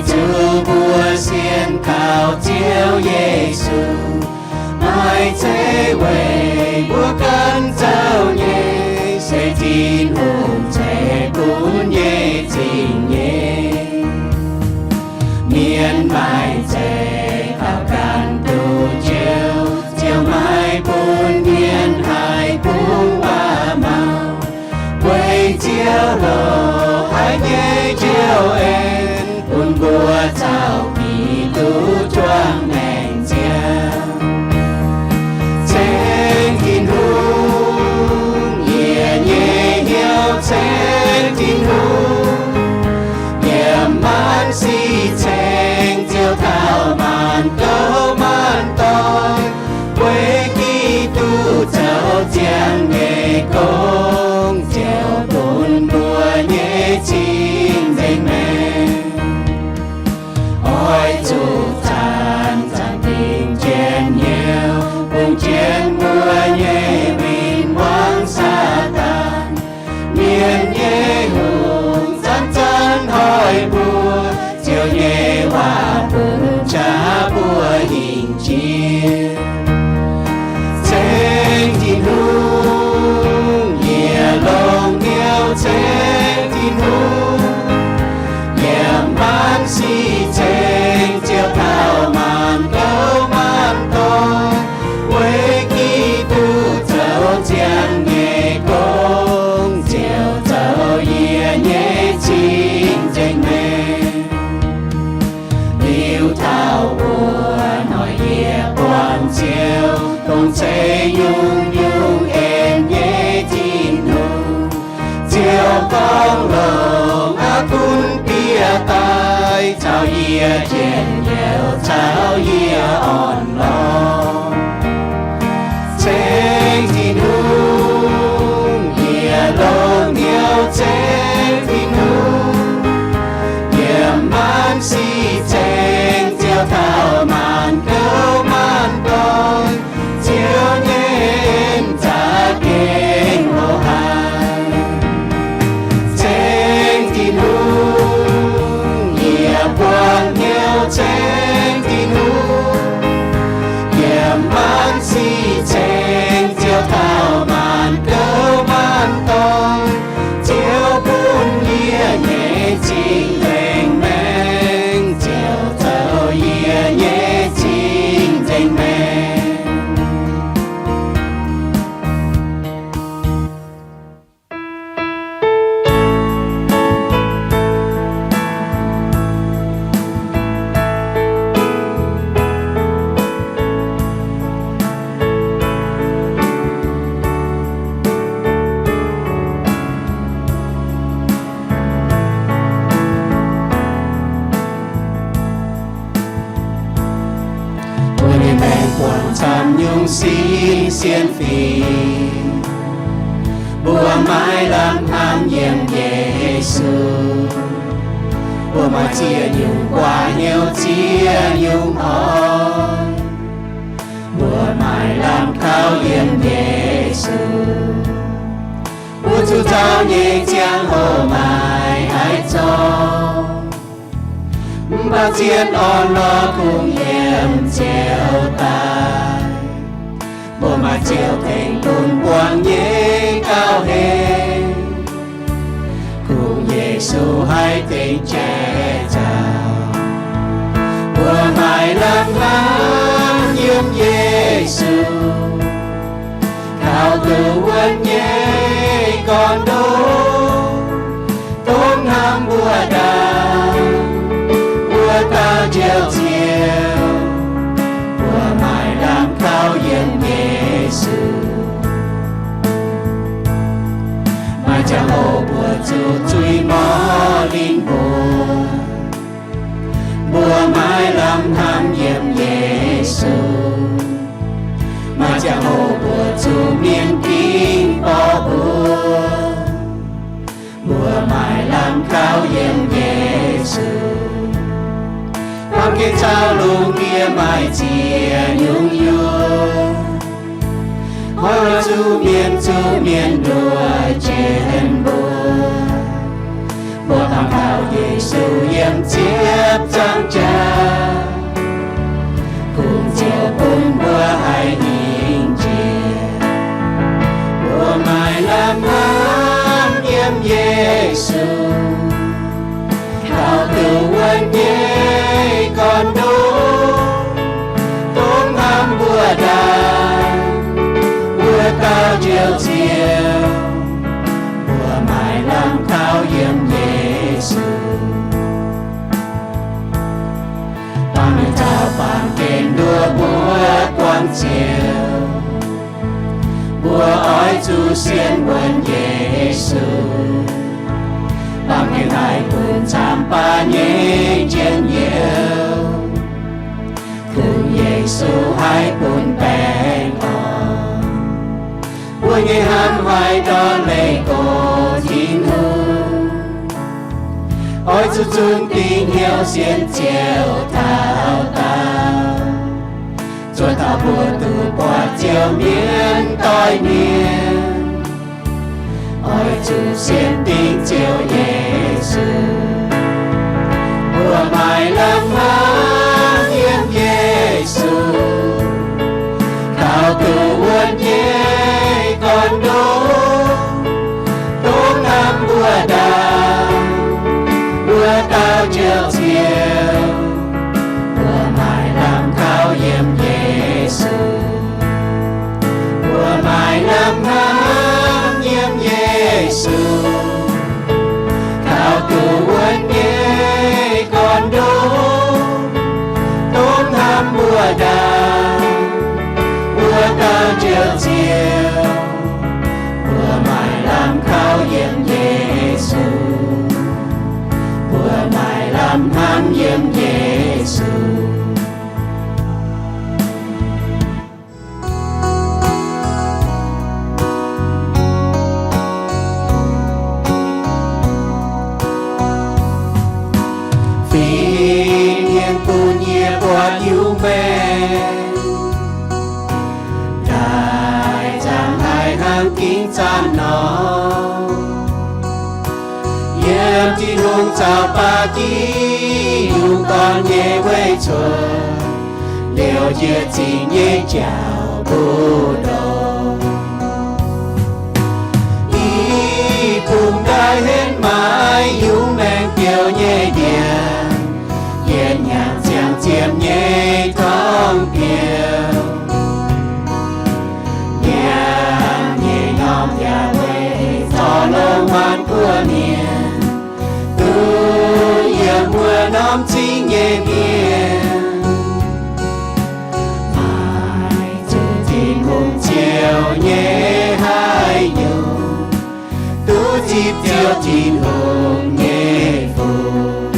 Zuqc mbuo sienx kaux Ziouv Yesu, maiv zeiz weic mbuo ganh zoux nyei, se Tin-Hungh ceix bun nyei zingh nyei. Mienh maiv zeiz kaux ganh duqv Ziouv, Ziouv maiv bun mienh haih bungx waac-maux. Weic Ziouv loz-hnoi nyei njoux en bun mbuo caux Giduc juangc maengc nziaamv. Ceng Tin-Hungh, yie nyei hnyouv ceng Tin-Hungh, yiem maanc sic ceng Ziouv taux maanc gouv maanc doic. Weic Giduc zoux ziangh nyei gong, Ziouv bun mbuo nyei cing-nzengc maengc. Oix zuqc zanc-zanc dingc njien-youh, bungx jienv mbuo nyei win-wangv Saadaan. Mienh nyei hungh zanc-zanc hoic mbuo, Ziouv nyei waac bungx qaqv mbuo hingh jiex. Ceng Tin-Hungh, yie longx hnyouv ceng Tin-Hungh, yiem maanc sic ceng Ziouv taux maanc gouv maanc doic. Weic Giduc zoux ziangh nyei gong, Ziouv zoux yie nyei cing-nzengc maengc. Liuz taux wuov hnoi yie buangh Ziouv, dongh ceix nyungc-nyungc en nyei Tin-Hungh. Ziouv gorngv longx aqv, gunv bieqc daaih caux yie njien-youh, caux yie orn-lorqc. Ceng Tin-Hungh, yie longx hnyouv ceng Tin-Hungh, yiem maanc sic ceng Ziouv taux maanc gouv maanc doic. Ziouv nyei en za'gengh loz-hnoi. Ceng Tin-Hungh, yie buangh hnyouv ceng Tin-Hungh, yiem maanc sic ceng Ziouv taux maanc gouv maanc doic. Ziouv bun yie nyei cing-nzengc maengc, Ziouv zoux yie nyei cing-nzengc maengc. Mbuo nyei maengc buangh camv nyungc sin sienx fim, mbuo maiv lamh hnamv yiem Yesu. Mbuo maaih ziex nyungc guaax hnyouv, ziex nyungc hnoi, mbuo maiv lamh kaux yiem Yesu. Mbuo zuqc nzauh nyei ziangh hoc maiv haih zorqv, mv baac zien orn-lorqc kungx yiem Ziouv daaih. Mbuo maaih Ziouv tengx bun buangh nyei gauh hei, kungx Yesu haih dengv jai nzauh. Mbuo maiv lamh hnamv yiem Yesu, kaux duqv wuonv nyei gorn-ndoqv, tov hnamv mbuo ndaangc, mbuo dauh Njoux Ziouv, mbuo maiv lamh kaux yiem Yesu. Maaih ziangh hoc mbuo zuqc zuiz morc linh mbuo, mbuo maiv lamh hnamv yiem Yesu. Maaih ziangh hoc mbuo zuqc mienh gingx borqv mbuo, mbuo maiv lamh kaux yiem Yesu. Baamh gen caux lungh ndiev maaih ziex nyungc yuoqc, hnoi zuqc mienh zuqc mienh nduov jienv mbuo. Mbuo baamh kaux Yesu yiem ziex Zaangc Jaax, kungx ziouc bun mbuo haih hingh jiex. Mbuo maaih lamh hnamv yiem Yesu, kaux duqv wuonv nyei gorn-ndoqv, dongh hnamv mbuo ndaangc wuov dauh Njoux Ziouv. Mbuo maaih lamh kaux yiem Yesu. Baamh mienh taux baamh gen nduov mbuo buangh Ziouv. Mbuo oix zuqc sienx wuonv Yesu. Baamh gen haih bun camv baac nyei njien-youh, kungx Yesu haih bun baengh orn. Mbuo nyei hnamv haih ndortv leih go Tin-Hungh. Oix zuqc zunc dingc hnyouv sienx Ziouv dauh dauh, zuov taux mbuo duqv buatc Ziouv mienv doic mienh. Oix zuqc sienx dingc Ziouv Yesu. Mbuo maaih lamh hnamv yiem Yesu, kaux duqv wuonv nyei gorn-ndoqv, dongh hnamv mbuo ndaangc wuov dauh Njoux Ziouv. Mbuo maaih lamh kaux yiem Yesu. Mbuo maaih lamh hnamv yiem Yesu, kaux duqv wuonv nyei gorn-ndoqv, dongh hnamv mbuo ndaangc wuov dauh Njoux Ziouv. Mbuo maaih lamh kaux yiem Yesu. Mbuo maaih lamh hnamv yiem Yesu. Fih hnangv bun yie buatc Iu-Mengh, daaih zaangc haic hnangv gingx zaangc nor. Yiem Tin-Hungh zaux ba'gi yungz dorn nyei weic cuotv, liouc jiex zingh nyei jauv mbu'ndongx. I bung ndaaih henv maaih Iu-Mengh biouv nyei ndiangx, yietc hnyangx ziangh ziepc nyei torngv biouv. Nyanc nyei norm yaac weic zorc longx maanc buoz mienh, duqv yiem wuov norm cingv nyei mienh. Maaih zuqc Tin-Hungh ziouc nyei haaix nyungc, duqv zipv Ziouv Tin-Hungh nyei fungx.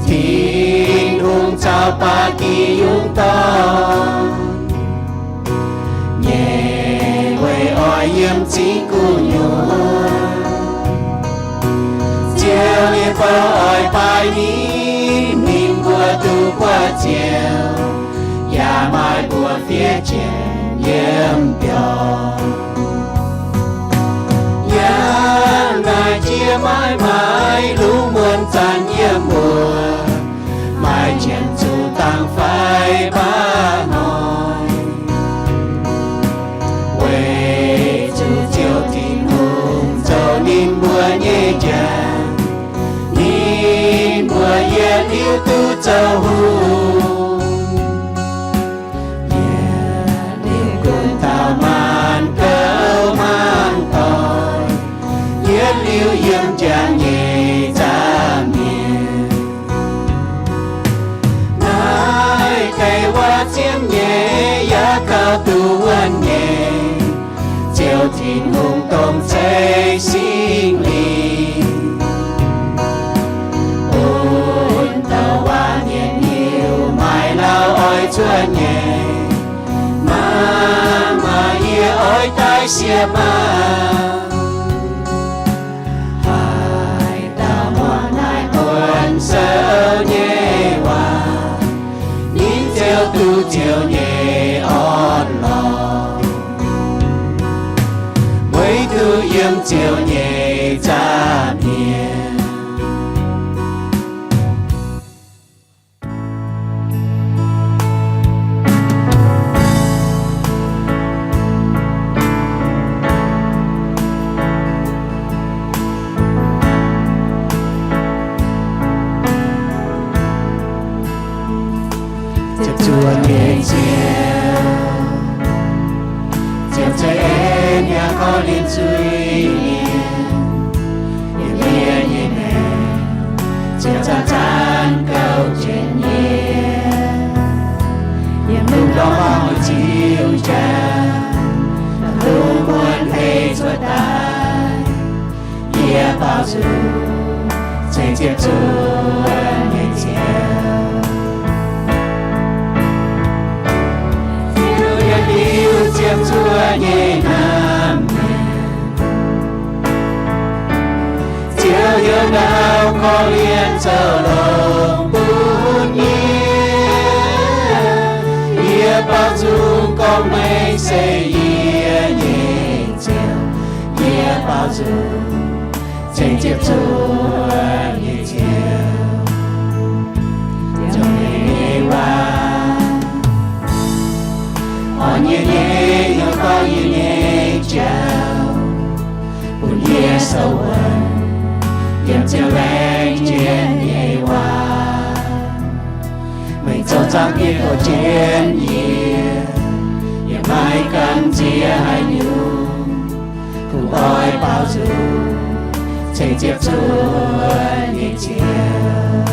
Tin-Hungh caux ba'gi yungz dorn nyei weic oix yiem cingv gu'nyuoz. Ziouv nyei bou oix baaix ninh, ninh mbuo duqv buatc Ziouv, yaac maaih mbuox fiev janx yiem biauv. Yangh naaic jiex maiv maaih lungh muonz zanc yiem mbuo, maaih janx zuqc dangh fai baav hnoi. Weic zuqc Ziouv Tin-Hungh zoux ninh mbuo nyei janx, ninh mbuo yietc liuz duqv zoux hungh. Yietc liuz gunv taux maanc gouv hmuangv doic, yietc liuz yiem njang nyei nza'hmien. Naaiv deix waac zien nyei yaac kaux duqv wuonh nyei, Ziouv Tin-Hungh dongh zeiv Singx Lingh. Bun douc waac mienh hiuv maaih lauh oix cuotv nyei, mangc maah! Yie oix daaih siev maah! Haaix dauh muangx naaiv buonv sou nyei waac, ninh ziouc duqv Ziouv nyei orn-lorqc, weic duqv yiem Ziouv nyei nza'hmien. Wuov nyei Ziouv, ziepc zuoqv en yaac korv-lienh zuiz-mienh, yiem mienh nyei maengc, ziouc zanc-zanc gauh jienv yie. Yiem lungh ndorm muoz-ziuh jaax, lungh muonz hei zuov daaih, yie baaux nzung ceng ziepc zuoqv nyei Ziouv. Ziouv yietc liuz ziepc zuoqv nyei hnamv mienh, Ziouv heuc ndau korv-lienh zoux longx bun yie. Yie baaux nzung gorngv meih se yie nyei Ziouv. Yie baaux nzung ceng ziepc zuoqv nyei Ziouv. Ziouv, meih nyei waac orn yie nyei hnyouv, dorh yie nyei jauv bun yie sou wuonv yiem ziouc laengz jienv nyei waac. Meih zoux zaangc Diex goux jienv yie, yie maiv gamh nziex haaix nyungc, kungx oix baaux nzung ceng ziepc zuoqv nyei Ziouv.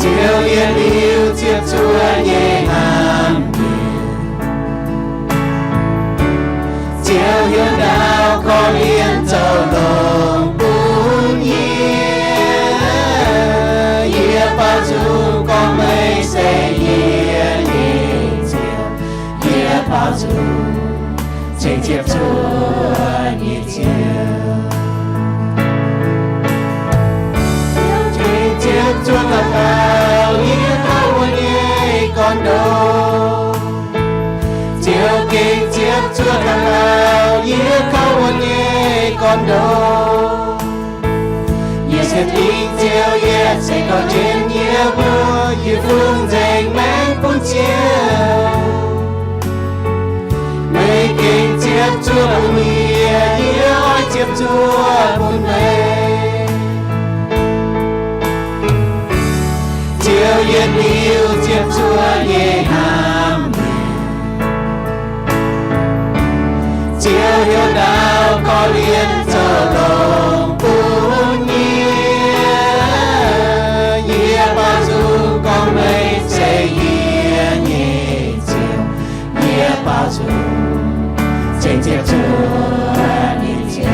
Ziouv yietc liuz ziepc zuoqv nyei hnamv mienh, Ziouv heuc ndau korv-lienh zoux longx bun yie. Yie baaux nzung gorngv meih se yie nyei Ziouv. Yie baaux nzung ceng ziepc zuoqv nyei Ziouv. Ziouv gengh ziepc zuoqv dauh dauh yie kouv wuov nyei gorn-ndoqv. Ziouv gengh ziepc zuoqv dauh dauh yie kouv wuov nyei gorn-ndoqv. Yie se dingc Ziouv yietc seix gauh jienv yie mbuo yietc zungv nzengc maengx bun Ziouv. Meih gengh ziepc zuoqv bun yie, yie oix ziepc zuoqv bun meih. Ziouv yietc liuz ziepc zuoqv nyei hnamv mienh, Ziouv heuc ndau korv-lienh zoux longx bun yie. Yie baaux nzung gorngv meih se yie nyei Ziouv. Yie baaux nzung ceng ziepc zuoqv nyei Ziouv.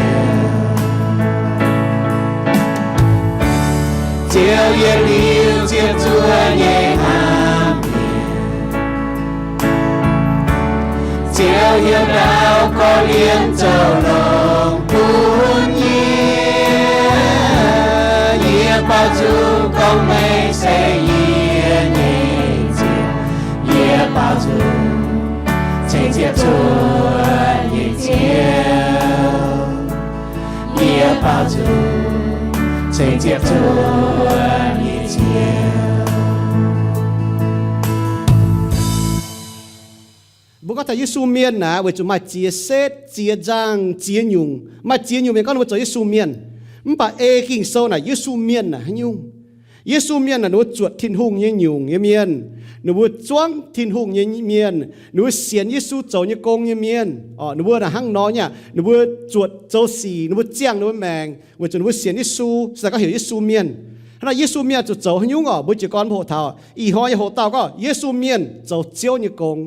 Ziouv yietc liuz ziepc zuoqv nyei hnamv mienh, Ziouv heuc ndau korv-lienh zoux longx bun yie. Yie baaux nzung gorngv meih se yie nyei Ziouv. Yie baaux nzung ceng ziepc zuoqv nyei Ziouv. Yie baaux nzung ceng ziepc zuoqv nyei Ziouv. Mbuo gorngv taux Yesu mienh naaic, weic zuqc maaih ziex setv, ziex nzangh, ziex nyungc. Maaih ziex nyungc mienh gorngv ninh mbuo zoux Yesu mienh. Mv baac ei Ging-Sou naaic Yesu mienh naaic haaix nyungc? Yesu mienh naaic ninh mbuo zuotc Tin-Hungh nyei nyungc nyei mienh, ninh mbuo zuangv Tin-Hungh nyei mienh, ninh mbuo sienx Yesu zoux nyei gong nyei mienh. Ninh mbuo naaic hnangv nor nyei aqv, ninh mbuo zuotc zoux sic, ninh mbuo ziangh ninh mbuo maengc weic zuqc ninh mbuo sienx Yesu, se daaih gorngv heuc Yesu mienh. Hnangv naaic Yesu mienh zuqc zoux haaix nyungc orqc? Mbuo jiez gorn hoqc taux ih hnoi nyei hoqc dauh gorngv Yesu mienh zoux Ziouv nyei gong.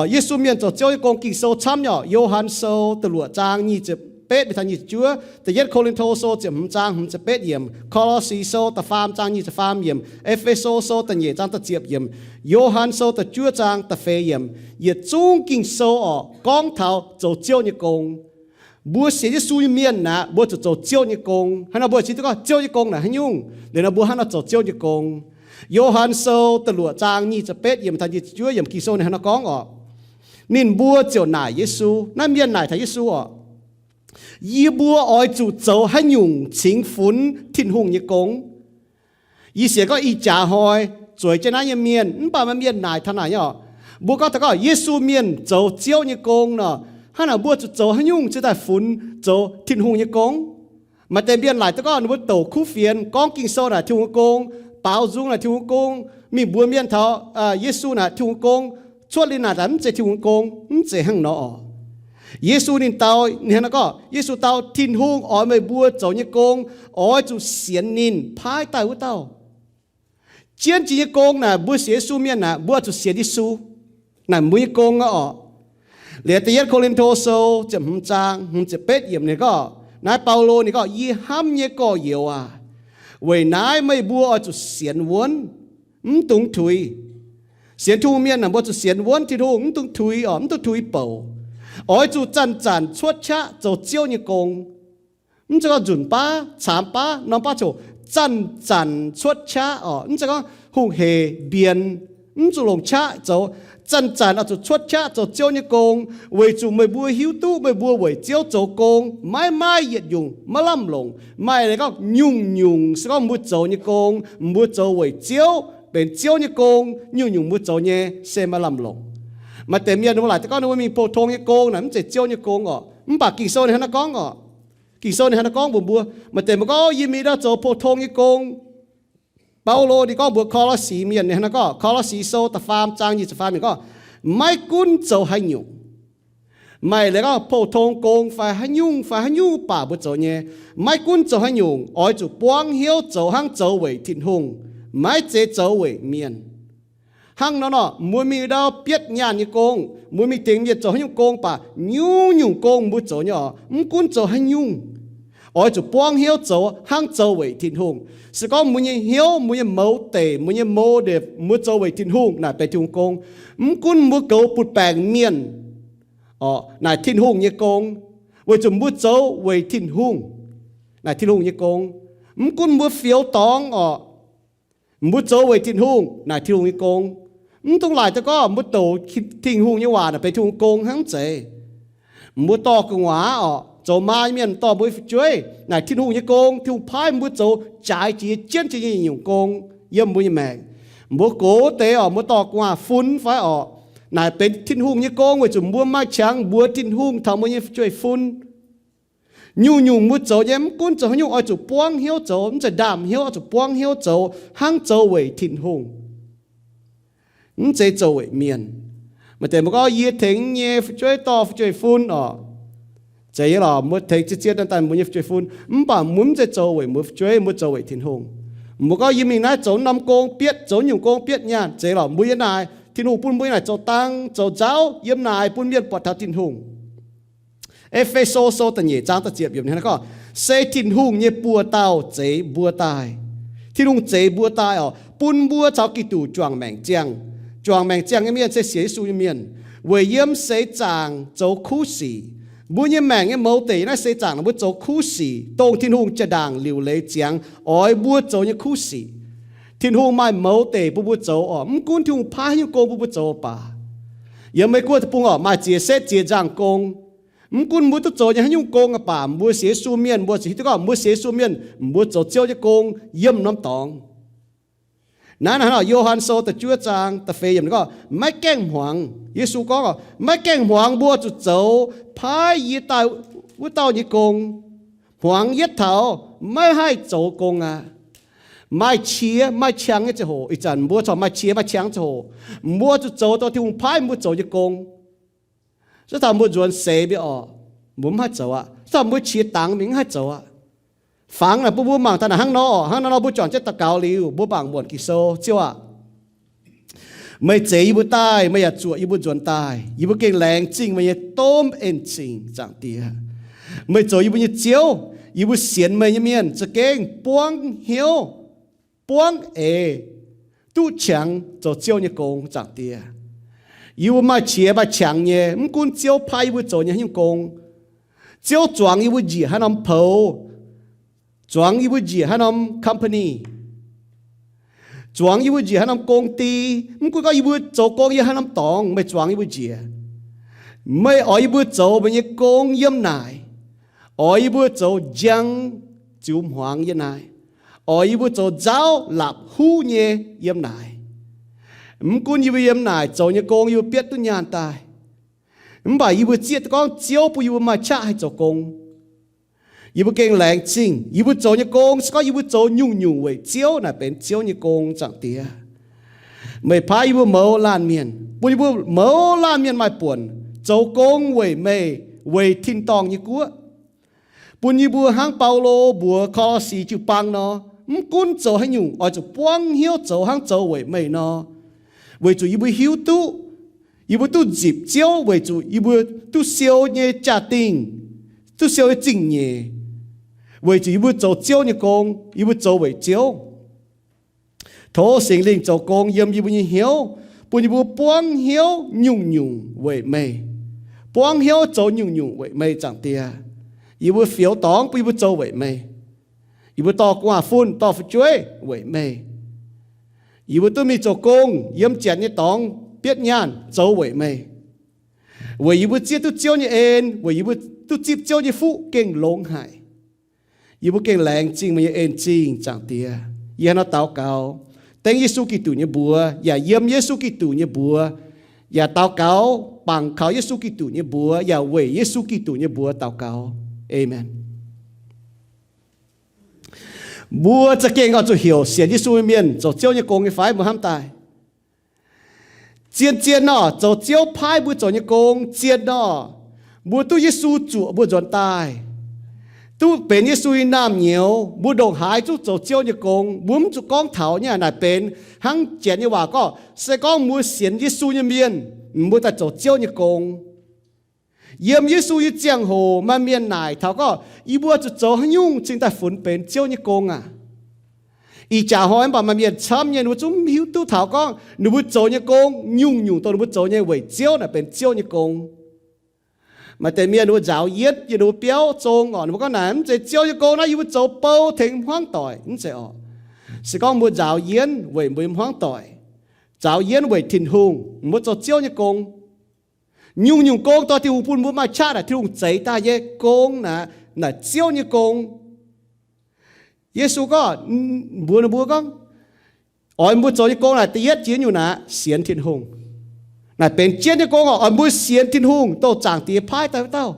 Yesu mienh zoux Ziouv nyei gong Ging-Sou camv nyei orqc. Yo^han Sou da'luoqc zaang nyic ziepc betv mingh taux nyic ziepc juov, Da'yietv Ko^lin^to Sou ziepc hmz zaang hmz ziepc betv yiemc, Ko^lo^si Sou da'faam zaang nyic ziepc faam yiemc, E^fe^so Sou da'nyeic zaang da'ziepc yiemc, Yo^han Sou da'juov zaang da'feix yiemc. Yietc zungv Ging-Sou orqc gorngv taux zoux Ziouv nyei gong. Mbuo sienx Yesu nyei mienh naaic, mbuo zuqc zoux Ziouv nyei gong. Hnangv nor mbuo cingx duqv gorngv Ziouv nyei gong naaic haaix nyungc? Liuz nor mbuo hnangv nor zoux Ziouv nyei gong. Yo^han Sou da'luoqc zaang nyic ziepc betv yiemc taux nyic ziepc juov yiemc Ging-Sou ninh hnangv nor gorngv orqc. Ninh mbuo ziouc naaic Yesu, naaiv mienh naaic taux Yesu orqc, Yie mbuo oix zuqc zoux haaix nyungc cingx funx Tin-Hungh nyei gong? Yie sienx gorngv ih jaax hnoi zueiz jienv naaiv nyei mienh, mv baac maaih mienh naaic taux naaic nyei orqc. Mbuo gorngv taux gorngv Yesu mienh zoux Ziouv nyei gong nor, hnangv naaic mbuo zuqc zoux haaix nyungc cingx daaih funx zoux Tin-Hungh nyei gong? Maaih deix mienh laaic duqv gorngv ninh mbuo douc kuv fienx gorngv Ging-Sou naaic Tin-Hungh nyei gong, Baaux nzung naaic Tin-Hungh nyei gong, mingh mbuox mienh taux Yesu naaic Tin-Hungh nyei gong, cuotv liuz naaic daaih mv zeiz Tin-Hungh nyei gong, mv zeiz hnangv nor oc. Yesu ninh dau, ninh hnangv naaiv gorngv, Yesu dau, Tin-Hungh oix meih mbuo zoux nyei gong, oix zuqc sienx ninh paaiv daaih wuov dauh. Jienv jiex nyei gong naaic, mbuo sienx Yesu mienh naaic, mbuo oix zuqc sienx Yesu. Naaic mbuo nyei gong aqv oc. Liuz da'yietv Ko^lin^to Sou ziepc hmz zaang hmz ziepc betv yiemc ninh gorngv, naaiv Baulo ninh gorngv, Yie hnamv nyei gorx-youz aac, weic naaiv meih mbuo oix zuqc sienx wuonv, mv dungx tuix. Sienx Tin-Hungh mienh naaic, mbuo zuqc sienx wuonv Tin-Hungh, mv dungx tuix oc, mv dungx tuix bouc. Oix zuqc zanc-zanc cuotv qaqv zoux Ziouv nyei gong. Mv zeiz gorngv nzunc baav, caamx baav, norm baav ziouc, zanc-zanc cuotv qaqv oc. Mv zeiz gorngv hungh hec mbienx, mv zuqc longc qaqv zoux. Zanc-zanc oix zuqc cuotv qaqv zoux Ziouv nyei gong, weic zuqc meih mbuo hiuv duqv meih mbuo weic Ziouv zoux gong maiv maaih yietc nyungc maiv lamh longc. Maaih leiz gorngv nyungc-nyungc se gorngv mbuo zoux nyei gong, mbuo zoux weic Ziouv, benx Ziouv nyei gong, nyungc-nyungc mbuo zoux nyei se maiv lamh longc. Maaih deix mienh ninh mbuo laaic daaih gorngv ninh mbuo mingh pou-tong nyei gong naaic mv zeiz Ziouv nyei gong oc. Mv baac Ging-Sou ninh hnangv naaiv gorngv oc. Ging-Sou ninh hnangv naaiv gorngv mbuox mbuo, maaih deix mbuo gorngv, Yie mingh ndau zoux pou-tong nyei gong. Baulo ninh gorngv mbuox Ko^lo^si mienh, ninh hnangv naaiv gorngv, Ko^lo^si Sou da'faam zaang nyic ziepc faam ninh gorngv, Maiv gunv zoux haaix nyungc, maaih leiz gorngv pou-tong gong fai haaix nyungc fai haaix nyungc baac mbuo zoux nyei, maiv gunv zoux haaix nyungc, oix zuqc buangv hnyouv zoux hnangv zoux weic Tin-Hungh, maiv zeiz zoux weic mienh. Hnangv nor nor, mbuo mingh ndau bietv nyaanh nyei gong, mbuo mingh dingc mienh zoux haaix nyungc gong baac, nyungc-nyungc gong mbuo zoux nyei oc, mv gunv zoux haaix nyungc, oix zuqc buangv hnyouv zoux hnangv zoux weic Tin-Hungh. Se gorngv mbuo nyei hnyouv, mbuo nyei mouz deic, mbuo nyei motive, mbuo zoux weic Tin-Hungh naaic benx Tin-Hungh gong. Mv gunv mbuo goux butv-baengc mienh oc, naaic Tin-Hungh nyei gong, weic zuqc mbuo zoux weic Tin-Hungh, naaic Tin-Hungh nyei gong. Mv gunv mbuo fioux dorngx oc, mbuo zoux weic Tin-Hungh naaic Tin-Hungh nyei gong. Mv dungx laaic daaih gorngv mbuo douc Tin-Hungh nyei waac naaic benx Tin-Hungh gong hnangv, mv zeiz. Mbuo dorh gu'nguaaz oc, zoux maa nyei mienh dorh mbuo fu'jueiv naaic Tin-Hungh nyei gong. Tin-Hungh paaiv mbuo zoux jaaix jiex jienv jiex nyei nyungc gong yiem mbuo nyei maengc. Mbuo gox deix oc, mbuo dorh gu'nguaaz fun fai oc, naaic benx Tin-Hungh nyei gong weic zuqc mbuo maaih qangx mbuox Tin-Hungh taux mbuo nyei fu'jueiv fun. Nyungc-nyungc mbuo zoux nyei, mv gunv zoux haaix nyungc, oix zuqc buangv hnyouv zoux, mv zeiz ndaamv-hnyouv, oix zuqc buangv hnyouv zoux hnangv zoux weic Tin-Hungh, mv zeiz zoux weic mienh. Maaih deix mbuo gorngv, Yie tengx nyei fu'jueiv dorh fu'jueiv fun oc. Zeiz nyei lorqc, mbuo tengx zien-zien daaih daaih mbuo nyei fu'jueiv fun, mv baac mbuo mv zeiz zoux weic mbuo fu'jueiv, mbuo zoux weic Tin-Hungh. Mbuo gorngv, Yie mingh naaiv zoux norm gong bietv, zoux nyungc gong bietv nyaanh, zeiz lorqc, mbuo yie naaic Tin-Hungh bun mbuo yie naaic zoux dang, zoux nzauv, yiem naaic bun mienh buatc taux Tin-Hungh. E^fe^so Sou da'nyeic zaang da'ziepc yiemc ninh gorngv, Se Tin-Hungh nyei buoz-dauh zeix mbuo daaih. Tin-Hungh zeix mbuo daaih oc, bun mbuo caux Giduc juangc maengc ziangh. Juangc maengc ziangh nyei mienh se sienx Yesu nyei mienh, weic yiem seix zaangc zoux kuv sic. Mbuo nyei maengc nyei mouz deic yiem naaiv seix zaangc naaic mbuo zoux kuv sic, dongh Tin-Hungh jaa-ndaangc liuc leiz ziangx oix mbuo zoux nyei kuv sic. Tin-Hungh maaih mouz deic bun mbuo zoux oc. Mv gunv Tin-Hungh paaiv haaix nyungc gong bun mbuo zoux baac, yiem Meiv Guoqv deic-bung oc, maaih ziex setv ziex nzangh gong. Mv gunv mbuo duqv zoux nyei haaix nyungc gong aqv baac, mbuo sienx Yesu mienh, mbuo ziouc hiuv duqv gorngv mbuo sienx Yesu mienh, mbuo zoux Ziouv nyei gong yiem norm dorngx. Naaiv, naaiv Yo^han Sou da'juov zaang da'feix yiemc gorngv, Maiv gaengh hmuangx. Yesu gorngv oc, Maiv gaengh hmuangx, mbuo zuqc zoux paaiv yie daaih wuov dauh nyei gong. Hmuangx yietv taux maiv haih zoux gong aqv. Maaih qiex maaih qangx nyei ziangh hoc, ih zanc mbuo corc maaih qiex maaih qangx ziangh hoc, mbuo zuqc zoux dongh Tin-Hungh paaiv mbuo zoux nyei gong. Zuov taux mbuo nzuonx seix mingh oc, mbuo mv haih zoux aqv. Zuov taux mbuo qiex dangx mingh mv haih zoux aqv. Fangx naaic bun mbuo mangc taux naaic hnangv nor oc. Hnangv nor nor mbuo juangc jienv daux gaux liuz, mbuo mangc muonc Ging-Sou. Ziouv aac, meih zeix yie mbuo daaih, meih yaac zuoqc yie mbuo nzuonx daaih. Yie mbuo gengh laengz zingh meih nyei domh en-zingc, Zaangc Diex. Meih zoux yie mbuo nyei Ziouv, yie mbuo sienx meih nyei mienh za'gengh buangv hnyouv, buangv eix, duqv qangx zoux Ziouv nyei gong, Zaangc Diex. Yie mbuo maaih qiex maaih qangx nyei, mv gunv Ziouv paaiv yie mbuo zoux nyei haaix nyungc gong. Ziouv zuangx yie mbuo njiec haaix norm poux, zuangx yie mbuo njiec haaix norm company, zuangx yie mbuo njiec haaix norm công ty, mv gunv gorngv yie mbuo zoux gong yiem haaix norm dorngx, meih zuangx yie mbuo njiec. Meih oix yie mbuo zoux meih nyei gong yiem naaic. Oix yie mbuo zoux njang ziux hmuangx yiem naaic. Oix yie mbuo zoux nzauv laapc huv nyei yiem naaic. Mv gunv yie mbuo yiem naaic zoux nyei gong yie mbuo bietv duqv nyaanh daaih, mv baac yie mbuo zieqv duqv gorngv Ziouv bun yie mbuo maaih qaqv haih zoux gong. Yie mbuo gengh laengz zingh yie mbuo zoux nyei gong. Se gorngv yie mbuo zoux nyungc-nyungc weic Ziouv, naaic benx Ziouv nyei gong, Zaangc Diex. Meih paaiv yie mbuo mouz laanh mienh, bun yie mbuo mouz laanh mienh maaih buonc zoux gong weic meih, weic tin-dorngh nyei guoqv. Bun yie mbuo hnangv Baulo mbuox Ko^lo^si jiu-baang nor, mv gunv zoux haaix nyungc, oix zuqc buangv hnyouv zoux hnangv zoux weic meih nor, weic zuqc yie mbuo hiuv duqv yie mbuo duqv nzipc Ziouv weic zuqc yie mbuo duqv siou nyei jaa-dingh, duqv siou nyei zingh-nyeic, weic zuqc yie mbuo zoux Ziouv nyei gong, yie mbuo zoux weic Ziouv. Tov Singx Lingh zoux gong yiem yie mbuo nyei hnyouv, bun yie mbuo buangv hnyouv nyungc-nyungc weic meih, buangv hnyouv zoux nyungc-nyungc weic meih, Zaangc Diex. Yie mbuo fioux dorngx bun yie mbuo zoux weic meih. Yie mbuo dorh gu'nguaaz-fun, dorh fu'jueiv weic meih. Yie mbuo duqv mingh zoux gong yiem janx nyei dorngx bietv nyaanh zoux weic meih, weic yie mbuo zieqv duqv Ziouv nyei en, weic yie mbuo duqv zipv Ziouv nyei fuqv gengh longx haic. Yie mbuo gengh laengz zingh meih nyei en-zingh, Zaangc Diex. Yie hnangv naaiv daux gaux dengv Yesu Giduc nyei mbuox, yaac yiem Yesu Giduc nyei mbuox, yaac daux gaux bangc kaux Yesu Giduc nyei mbuox, yaac weic Yesu Giduc nyei mbuox daux gaux. Aamen. Mbuo za'gengh oix zuqc heuc sienx Yesu nyei mienh zoux Ziouv nyei gong nyei fai? Mbuo hnamv daaih, zien-zien nor, zoux Ziouv paaiv mbuo zoux nyei gong, zien nor, mbuo duqv Yesu zuoqc mbuo nzuonx daaih, duqv benx Yesu nyei naamh nyouz, mbuo ndongc haaix zungv zoux Ziouv nyei gong. Mbuo mv zuqc gorngv taux nyei, naaic benx hnangv janx nyei waac gorngv, se gorngv mbuo sienx Yesu nyei mienh, mbuo daaih zoux Ziouv nyei gong. Yiem Yesu nyei ziangh hoc maaih mienh naaic taux gorngv, yie mbuo zuqc zoux haaix nyungc cingx daaih funx benx Ziouv nyei gong aac? Ih jaax hnoi mv baac maaih mienh camv nyei, ninh mbuo zungv mv hiuv duqv taux gorngv ninh mbuo zoux nyei gong, nyungc-nyungc dongh ninh mbuo zoux nyei weic Ziouv naaic benx Ziouv nyei gong. Maaih deix mienh ninh mbuo nzaaux yienv yiem ninh mbuo biauv zong orqc, ninh mbuo gorngv naaic mv zeiz Ziouv nyei gong naaiv, yie mbuo zoux bou tengx hmuangv doic, mv zeiz orqc. Se gorngv mbuo nzaaux yienv weic mbuo nyei hmuangv doic, nzaaux yienv weic Tin-Hungh, mbuo zoux Ziouv nyei gong. Nyungc-nyungc gong dorh Tin-Hungh bun mbuo maaih qaqv naaic, Tin-Hungh zeix daaih nyei gong naaic, naaic Ziouv nyei gong. Yesu gorngv, mbuox ninh mbuo gorngv, oix mbuo zoux nyei gong naaic da'yietv jiex nyungc naaic sienx Tin-Hungh. Naaic benx jienv nyei gong orqc. Oix mbuo sienx Tin-Hungh, dongh Zaangc Diex paaiv daaih wuov dauh.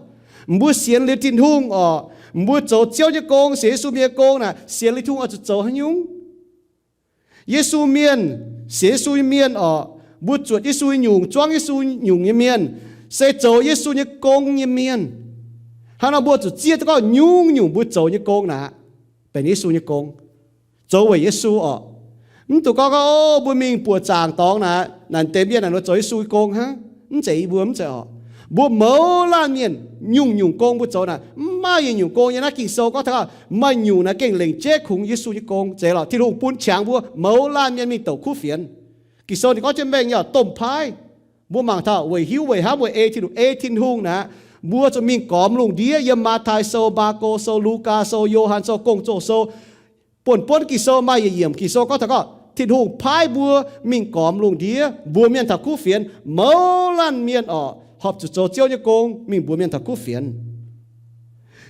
Mbuo sienx liuz Tin-Hungh orqc, mbuo zoux Ziouv nyei gong, sienx Yesu mienh nyei gong naaic, sienx liuz Tin-Hungh oix zuqc zoux haaix nyungc? Yesu mienh, sienx Yesu nyei mienh orqc, mbuo zuotc Yesu nyei nyungc, zuangv Yesu nyungc nyei mienh, se zoux Yesu nyei gong nyei mienh. Hnangv nor mbuo zuqc zieqv duqv gorngv nyungc-nyungc mbuo zoux nyei gong naaic benx Yesu nyei gong, zoux weic Yesu orqc. Mv dungx gorngv, gorngv, o, mbuo mingh buoqc zaangc dorngx naaic, naaic deix mienh naaic nor zoux Yesu nyei gong hnangv. Mv zeiz, yie mbuo mv zeiz orqc. Mbuo mouz laanh mienh nyungc-nyungc gong mbuo zoux naaic, mv maaih yietc nyungc gong yiem naaiv Ging-Sou gorngv taux maaih nyungc naaic gengh lengc jeiv kungx Yesu nyei gong. Zeiz lorqc, Tin-Hungh bun qangx mbuo mouz laanh mienh mingh douc kuv fienx. Ging-Sou ninh gorngv jienv mengh nyei orqc, domh paaiv. Mbuo mangc taux weic hiuv weic hnamv weic ei Tin-Hungh, ei Tin-Hungh naaic, mbuo zuqc mingh gormx lungh ndiev yiem Matv^taai Sou, Maako Sou, Lugaa Sou, Yo^han Sou, Gong-Zoh Sou, buonv-buonv Ging-Sou maaih yietc yiemc Ging-Sou gorngv taux gorngv Tin-Hungh paaiv mbuo mingh gormx lungh ndiev mbuox mienh taux kuv fienx. Mouz laanh mienh orqc, horpc zuqc zoux Ziouv nyei gong mingh mbuox mienh taux kuv fienx.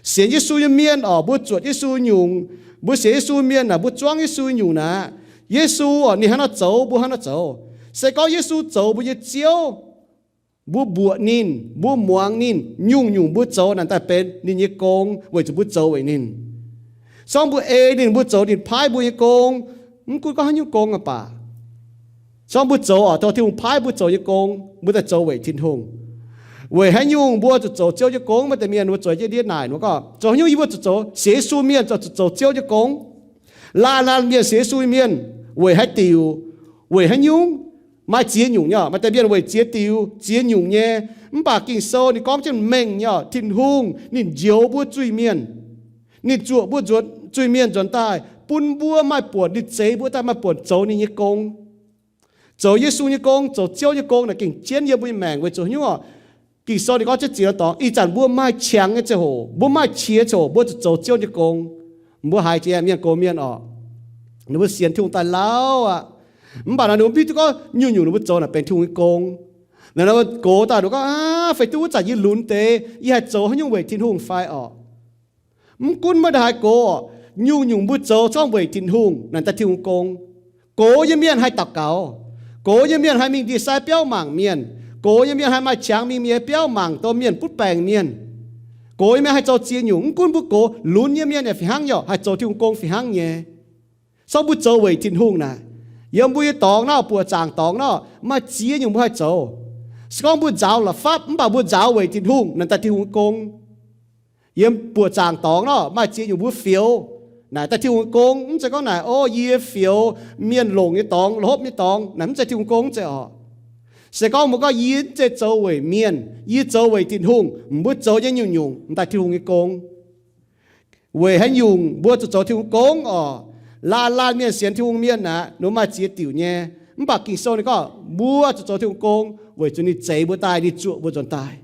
Sienx Yesu nyei mienh orqc, mbuo zuotc Yesu nyungc, mbuo sienx Yesu mienh naaic, mbuo zuangv Yesu nyungc naaic, Yesu orqc ninh hnangv naaiv zoux, mbuo hnangv naaiv zoux. Se gorngv Yesu zoux mbuo nyei Ziouv, mbuo mbuoqc ninh, mbuo muangx ninh, nyungc-nyungc mbuo zoux naaic daaih benx ninh nyei gong weic zuqc mbuo zoux weic ninh. Se gorngv mbuo ei ninh, mbuo zoux ninh paaiv mbuo nyei gong, mv gunv gorngv haaix nyungc gong aqv baac, se gorngv mbuo zoux orqc, dongh Tin-Hungh paaiv mbuo zoux nyei gong, mbuo daaih zoux weic Tin-Hungh. Weic haaix nyungc mbuo zuqc zoux Ziouv nyei gong? Maaih deix mienh mbuo zueiz jienv ndiev naaic ninh mbuo gorngv, zoux haaix nyungc yie mbuo zuqc zoux, sienx Yesu mienh zuqc zoux Ziouv nyei gong. Laanh laanh mienh sienx Yesu mienh weic haaix diuc, weic haaix nyungc? Maaih ziex nyungc nyei. Maaih deix mienh weic ziex diuc, ziex nyungc nyei. Mv baac Ging-Sou ninh gorngv jienv mengh nyei, Tin-Hungh ninh njoux mbuo zuiz-mienh, ninh zuoqc mbuo nzuonx zuiz-mienh nzuonx daaih, bun mbuo maaih buonc, ninh zeix mbuo daaih maaih buonc zoux ninh nyei gong. Zoux Yesu nyei gong, zoux Ziouv nyei gong naaic gengh jienv yiem mbuo nyei maengc weic zuqc haaix nyungc orqc? Ging-Sou ninh gorngv jienv ziex dorngx, ih zanc mbuo maaih qangx nyei ziangh hoc, mbuo maaih qiex ziangh hoc, mbuo zuqc zoux Ziouv nyei gong. Mbuo haiz jiex mienh gox mienh orqc, ninh mbuo sienx Tin-Hungh daaih lauh aqv. Mv baac naaic ninh mbuo mv hiuv duqv gorngv nyungc-nyungc ninh mbuo zoux naaic benx Tin-Hungh nyei gong. Naaic ninh mbuo gox daaih ninh gorngv, aav, fai duqv wuov zanc yie lunx deix, yie haih zoux haaix nyungc weic Tin-Hungh fai orqc? Mv gunv maiv daaih haaix gox orqc, nyungc-nyungc mbuo zoux zorngv weic Tin-Hungh naaic daaih Tin-Hungh gong. Gox nyei mienh haih daux gaux, gox nyei mienh haih mingh ndie-sai biauv mangc mienh, gox nyei mienh haih maaih qangx mingh mienh biauv mangc dorh mienh butv baengc mienh. Gox nyei mienh haih zoux ziex nyungc. Mv gunv mbuo gox, lunx nyei mienh yaac fih hnangv, yaac haih zoux Tin-Hungh gong fih hnangv nyei. Se gorngv mbuo zoux weic Tin-Hungh naaic, yiem mbuo nyei dorngx naaic, buoqc zaangc dorngx naaic, maaih ziex nyungc mbuo haih zoux. Se gorngv mbuo nzaaux la'fapv mv baac mbuo nzaaux weic Tin-Hungh, naaic daaih Tin-Hungh nyei gong. Yiem buoqc zaangc dorngx naaic, maaih ziex nyungc mbuo fioux, naaic daaih Tin-Hungh nyei gong. Mv zeiz gorngv naaic, o, yie fioux mienh longc nyei dorngx, hopv nyei dorngx, naaic mv zeiz Tin-Hungh nyei gong, mv zeiz orqc. Se gorngv mbuo gorngv yie mv zeiz zoux weic mienh, yie zoux weic Tin-Hungh, mbuo zoux nyei nyungc-nyungc m'daaih Tin-Hungh nyei gong. Weic haaix nyungc mbuo zuqc zoux Tin-Hungh gong orqc? Laanh laanh mienh sienx Tin-Hungh mienh aqv, ninh maaih ziex diuc nyei. Mv baac Ging-Sou ninh gorngv mbuo zuqc zoux Tin-Hungh gong weic zuqc ninh zeix mbuo daaih, ninh zuoqc mbuo nzuonx daaih.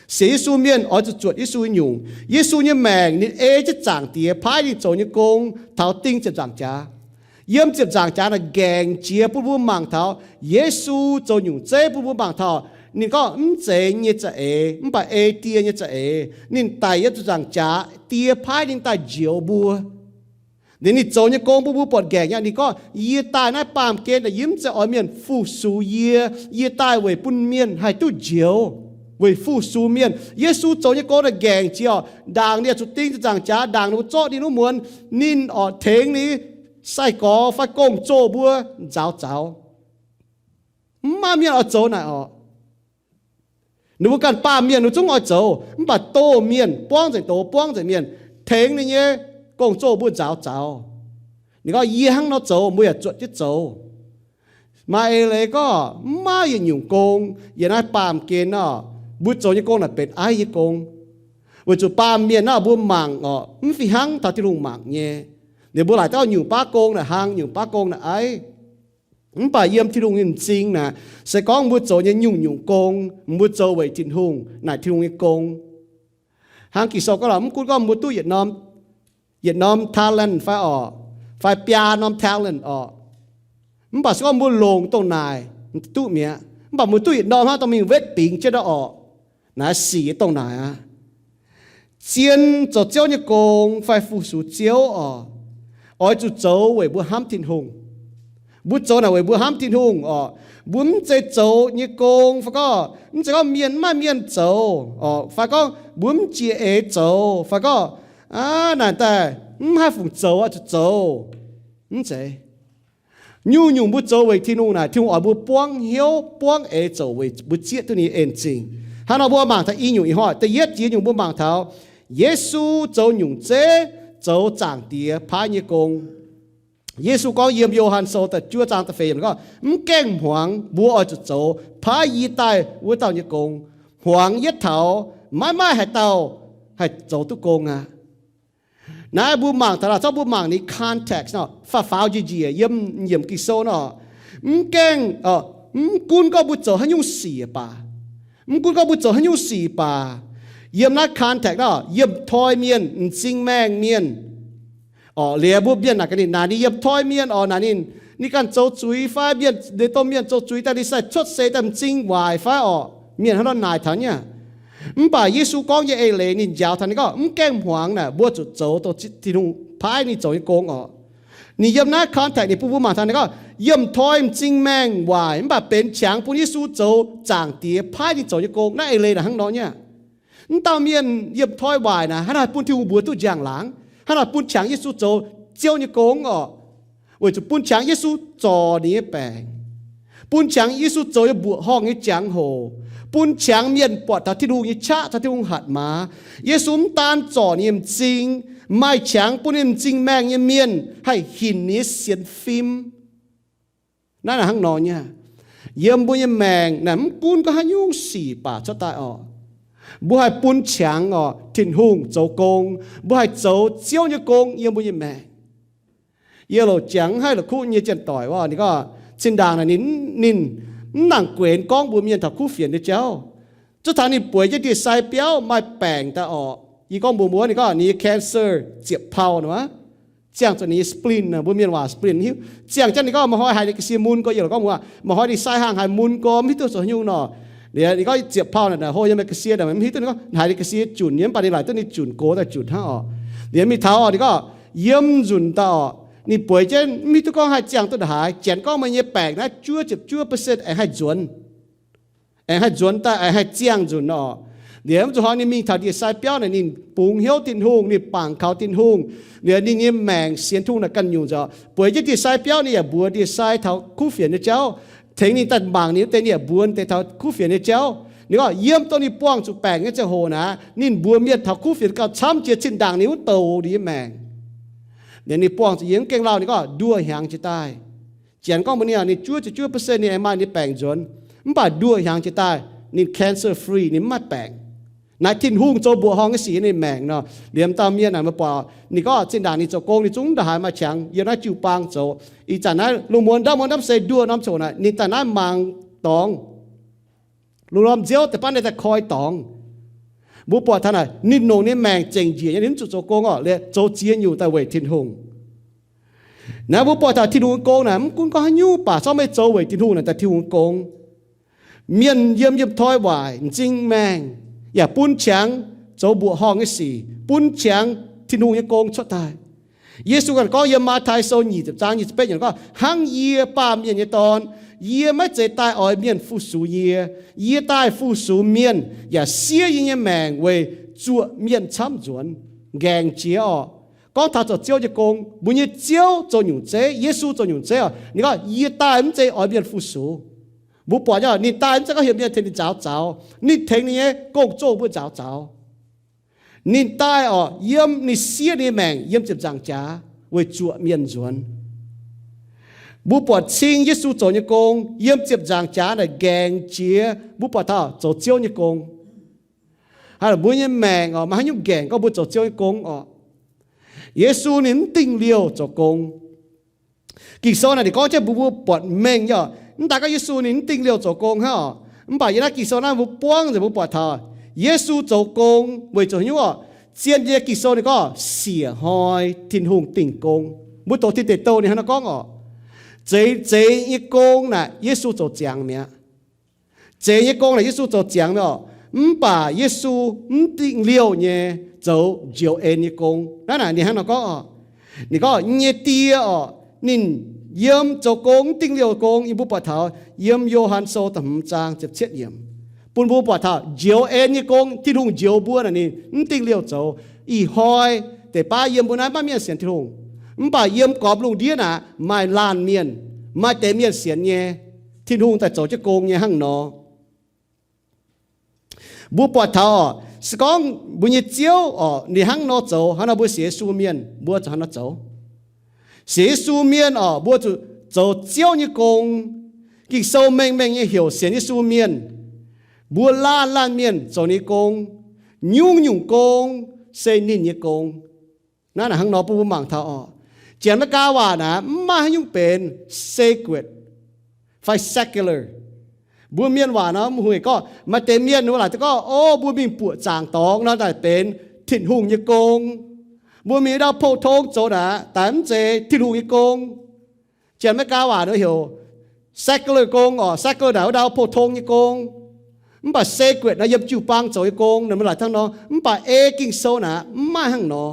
Sienx Yesu mienh oix zuqc zuotc Yesu nyei nyungc. Yesu nyei maengc ninh ei jienv Zaangc Diex paaiv ninh zoux nyei gong taux ding ziepc nzaangc jaax. Yiem ziepc nzaangc jaax naaic ngaengc jiex bun mbuo mangc taux Yesu zoux nyungc zeiv bun mbuo mangc taux ninh gorngv mv zeiz nyei za'eix, mv baac ei Die nyei za'eix. Ninh daic yiem ziepc nzaangc jaax, Die paaiv ninh daaih njoux mbuo. Ninh, ninh zoux nyei gong bun mbuo buatc ngaengc nyei. Ninh gorngv, yie daaih naaiv baamh gen naaic, yie mv zeiz oix mienh fu-sux yie. Yie daaih weic bun mienh haih duqv njoux, weic fu-sux mienh. Yesu zoux nyei gong naaic ngaengc jiex orqc. Ndaangc ninh zuqc ding ziepc nzaangc jaax, ndaangc ninh mbuo zorqv ninh wuov muonz, ninh orqc tengx ninh sai-gorx fai gong-zoh mbuo nzaaux zaux. Mv maaih mienh oix zoux naaic orqc. Ninh mbuo ganh baamh mienh ninh zungv oix zoux, mv baac doh mienh, buangv nzengc doz, buangv nzengc mienh, tengx ninh nyei gong-zoh mbuo nzaaux zaux. Ninh gorngv, yie hnangv nor zoux, mbuo yaac zuotc jienv zoux. Maaih eix leiz gorngv mv maaih yietc nyungc gong yiem naaiv baamh gen nor, mbuo zoux nyei gong naaic benx aiv nyei gong. Weic zuqc baamh mienh nor mbuo mangc orqc, mv fih hnangv taux Tin-Hungh mangc nyei. Ninh mbuo laaic dauh nyungc baav gong naaic hlang, nyungc baav gong naaic aiv. Mv baac yiem Tin-Hungh nyei m'zing naaic, se gorngv mbuo zoux nyei nyungc-nyungc gong, mbuo zoux weic Tin-Hungh, naaic Tin-Hungh nyei gong. Hnangv Ging-Sou gorngv lorqc, mv gunv gorngv mbuo duqv yietc norm, yietc norm talent fai orqc, fai biaa norm talent orqc, mv baac se gorngv mbuo longc dongh naaic, duqv mi'aqv. Mv baac mbuo duqv yietc norm hnangv, dongh mingh wetv bingx jienv ndau orqc. Naaiv sic dongh naaic aqv. Zien zoux Ziouv nyei gong fai fu-sux Ziouv orqc, oix zuqc zoux weic mbuo hnamv Tin-Hungh. Mbuo zoux naaic weic mbuo hnamv Tin-Hungh orqc. Mbuo mv zeiz zoux nyei gong fai gorngv, mv zeiz gorngv mienh, mv maaih mienh zoux orqc, fai gorngv mbuo mv jiex eix zoux, fai gorngv, aa, naaic daaih mv haih fungc zoux oix zuqc zoux. Mv zeiz. Nyungc-nyungc mbuo zoux weic Tin-Hungh naaic, Tin-Hungh oix mbuo buangv hnyouv, buangv eix zoux weic mbuo zieqv duqv ninh nyei en-zingh. Hnangv nor mbuo mangc taux i nyungc ih hnoi, da'yietv jiex nyungc mbuo mangc taux Yesu zoux nyungc zeiv, zoux Zaangc Diex paaiv nyei gong. Yesu gorngv yiem Yo^han Sou da'juov zaang da'feix yiemc gorngv, mv gaengh hmuangx mbuo oix zuqc zoux paaiv yie daaih wuov dauh nyei gong. Hmuangx yietv taux maiv maaih haaix dauh haih zoux duqv gong aqv. Naaiv mbuo mangc taux, zorqv mbuo mangc ninh context nor, faaux faaux njiec njiec yiem yiemc Ging-Sou nor, mv gaengh, mv gunv gorngv mbuo zoux haaix nyungc sic baac, mv gunv gorngv mbuo zoux haaix nyungc sic baac, yiem naaiv context nor, yiem toi mienh, m'zing maengh mienh, orqc, liuz mbuo mienh naaic gaax ninh, naaic ninh yiem toi mienh orqc, naaic ninh, ninh ganh zoux zuiz fai mienh, ninh dongh mienh zoux zuiz daaih, ninh sai cuotv seix daaih m'zing waaic fai orqc, mienh hnangv nor naaic taux nyei aqv. Mv baac Yesu gorngv nyei eix leiz ninh njaaux taux ninh gorngv, mv gaengh hmuangx naaic mbuo zuqc zoux dongh Tin-Hungh paaiv ninh zoux nyei gong orqc. Ninh yiem naaiv context ninh bun mbuo mangc taux ninh gorngv, yiem toi m'zing maengh waaic mv baac benx qangx bun Yesu zoux Zaangc Diex paaiv ninh zoux nyei gong. Naaiv eix leiz naaic hnangv nor nyei aqv. Mv dauh mienh yiem toi waaic naaic, haaix nor haih bun Tin-Hungh mbuox duqv njang-laangc? Haaix nor haih bun qangx Yesu zoux Ziouv nyei gong orqc? Weic zuqc bun qangx Yesu zorc ninh nyei baengc, bun qangx Yesu zoux nyei mbuoqc horngh nyei jangx-hoc, bun qangx mienh buatc taux Tin-Hungh nyei qaqv, taux Tin-Hungh hatc maaz. Yesu mv daan zorc ninh nyei m'zing, maaih qangx bun ninh m'zing maengh nyei mienh haih hinc ninh nyei sienx fim. Naaiv naaic hnangv nor nyei aqv. Yiem mbuo nyei maengc naaic mv gunv gorngv haaix nyungc sic baac cuotv daaih orqc, mbuo haih bun qangx orqc Tin-Hungh zoux gong. Mbuo haih zoux Ziouv nyei gong yiem mbuo nyei maengc. Yie loc jangx mv haih la'kuqv nyei janx-doic wuov, ninh gorngv zinh ndaangc naaic ninh, ninh mv nangc guenx gorngv mbuox mienh taux kuv fienx nyei jauv. Zuov taux ninh bueix jienv ndie-sai biauv maaih baengc daaih orqc. Yie gorngv mbuox mbuo, ninh gorngv ninh nyei cancer ziepc pau nor, ziangh zuqc ninh nyei spleen, mbuo mienh waac spleen hiuv. Ziangh jienv ninh gorngv maaih hnoi haiz ninh ga'sie mun go, yie loc gorngv mbuox, maaih hnoi ninh sai hnaangx haiz mun go, mv hiuv duqv zoux haaix nyungc nor. Liuz ninh gorngv ziepc pau naaic, naaic hlo yiem meih ga'sie, mv hiuv duqv, ninh gorngv haiz ninh ga'sie junc nyei, mv baac ninh laaic duqv ninh junc gox daaih junc hnangv orqc. Liuz mingh taux orqc, ninh gorngv yiem nzunc daaih orqc, ninh bueix jienv mv hiuv duqv gorngv haih ziangh duqv ndongc haaix. Janx gorngv meih nyei baengc naaiv juov ziepc juov percent aengx haih nzuonx, aengx haih nzuonx daaih, aengx haih ziangh nzunc orqc. Liuz mv zuqc hnoi ninh mingh taux ndie-sai biauv naaic, ninh bungx hnyouv Tin-Hungh, ninh bangc kaux Tin-Hungh. Liuz ninh nyei maengc sienx Tin-Hungh naaic ganh nyungc nzengc. Bueix jienv ndie-sai biauv ninh yaac mbuox ndie-sai taux kuv fienx nyei jauv, tengx ninh daaih mangc ninh wuov deix, ninh yaac mbuox deix taux kuv fienx nyei jauv. Ninh gorngv yiem dongh ninh buangh zuqc baengc nyei ziangh hoc naaic, ninh mbuox mienh taux kuv fienx gauh camv jiex zinh ndaangc ninh wuov douc ninh nyei maengc. Liuz ninh buangh zuqc yiem gengh lauh, ninh gorngv nduoh hnyangx jiex daaih. Janx gorngv mbuox ninh, ninh juov ziepc juov percent ninh aengx maaih ninh baengc nzuonx. Mv baac nduoh hnyangx jiex daaih ninh cancer free, ninh mv maaih baengc. Naaiv Tin-Hungh zoux mbuoqc horngh nyei sic ninh maengc nor. Liemh dauh mienh naaic meih buatc, ninh gorngv zinh ndaangc ninh zoux gong ninh zungv nda'haaix maaih qangx yiem naaiv jiu-baang zoux. Ih zanc naaiv lungh muonz ndamv muonz ndamv se nduoh norm coc naaic, ninh daaih naaiv mangc dorngx. Lungh ndorm nziouv deix baav ninh daaih koi dorngx. Mbuo buatc taux naaic ninh longc ninh maengc zengc njiec nyei, ninh mv zuqc zoux gong orqc, liuz zoux ziex nyungc daaih weic Tin-Hungh. Naaiv mbuo buatc taux Tin-Hungh nyei gong naaic, mv gunv gorngv haaix nyungc baac, se gorngv meih zoux weic Tin-Hungh naaic, daaih Tin-Hungh nyei gong. Mienh yiem yiem toi waaic, m'zing maengh, yaac bun qangx zoux mbuoqc horngh nyei sic, bun qangx Tin-Hungh nyei gong cuotv daaih. Yesu ganh gorngv yiem Matv^tai Sou nyic ziepc zaang nyic ziepc betv yiemc gorngv, hnangv yie, Baamh Mienh nyei Dorn, yie maiv zeiz daaih oix mienh fu-sux yie. Yie daaih fu-sux mienh yaac siev yie nyei maengc weic zuoqc mienh camv nzuonx. Nqaengc jiex orqc. Gorngv taux zoux Ziouv nyei gong, mbuo nyei Ziouv zoux nyungc zeiv, Yesu zoux nyungc zeiv orqc. Ninh gorngv, yie daaih mv zeiz oix mienh fu-sux. Mbuo buatc nyei, ninh daaih mv zeiz gorngv heuc mienh tengx ninh nzaaux zaux. Ninh tengx ninh nyei gong-zoh mbuo nzaaux zaux. Ninh daaih orqc, yiem ninh siev ninh nyei maengc yiem ziepc nzaangc jaax weic zuoqc mienh nzuonx. Mbuo buatc cing Yesu zoux nyei gong yiem ziepc nzaangc jaax naaic nqaengc jiex, mbuo buatc taux zoux Ziouv nyei gong. Hnangv mbuo nyei maengc orqc, maaih haaix nyungc nqaengc gorngv mbuo zoux Ziouv nyei gong orqc? Yesu ninh mv dingh liouh zoux gong. Ging-Sou naaic ninh gorngv jienv mbuo, mbuo buatc mengh nyei orqc. Mv daaih gorngv Yesu ninh mv dingh liouh zoux gong hnangv orqc. Mv baac yiem naaiv Ging-Sou naaiv mbuo buangv nzengc mbuo buatc taux Yesu zoux gong weic zuqc haaix nyungc orqc? Zien nyei Ging-Sou ninh gorngv siec hnoi Tin-Hungh dingh gong. Mbuo doqc Tin Deic Douh ninh hnangv naaiv gorngv orqc. Zeiz, zeiz nyei gong naaic Yesu zoux ziangx mi'aqv. Zeiz nyei gong naaic Yesu zoux ziangx mi'aqv orqc. Mv baac Yesu mv dingh liouh nyei zoux njoux en nyei gong. Naaiv naaic ninh hnangv nor gorngv orqc. Ninh gorngv nyei Die orqc, ninh yiem zoux gong mv dingh liouh gong, yie mbuo buatc taux yiem Yo^han Sou da'hmz zaang ziepc cietv yiemc, bun mbuo buatc taux njoux en nyei gong, Tin-Hungh njoux mbuo naaic ninh mv dingh liouh zoux. Ih hnoi deix baav yiem mbuo naaiv maiv mienh sienx Tin-Hungh, mv baac yiem gormx lungh ndiev naaic maaih laanh mienh, maaih deix mienh sienx nyei, Tin-Hungh daaih zoux jienv gong nyei hnangv nor. Mbuo buatc taux orqc, se gorngv mbuo nyei Ziouv orqc, ninh hnangv nor zoux, hnangv nor mbuo sienx Yesu mienh mbuo zuqc hnangv nor zoux. Sienx Yesu mienh orqc, mbuo zuqc zoux Ziouv nyei gong. Ging-Sou mengh mengh nyei heuc sienx Yesu mienh. Mbuo laanh laanh mienh zoux ninh gong. Nyungc-nyungc gong se ninh nyei gong. Naaiv naaic hnangv nor bun mbuo mangc taux orqc. Janx-Meigaa waac naaic mv maaih haaix nyungc benx sacred fai secular. Mbuo mienh waac nor mv huingx gorngv maaih deix mienh mbuo laaic duqv gorngv, o, mbuo mingh buoqc zaangc dorngx nor daaih benx Tin-Hungh nyei gong. Mbuo mingh ndau pou-tong zoux naaic daaih mv zeiz Tin-Hungh nyei gong. Janx-Meigaa waac nor heuc secular gong orqc, secular naaic wuov ndau pou-tong nyei gong. Mv baac sacred nor yiem jiu-baang zoux nyei gong, ninh mbuo laaic hnangv nor. Mv baac ei Ging-Sou naaic mv maaih hnangv nor.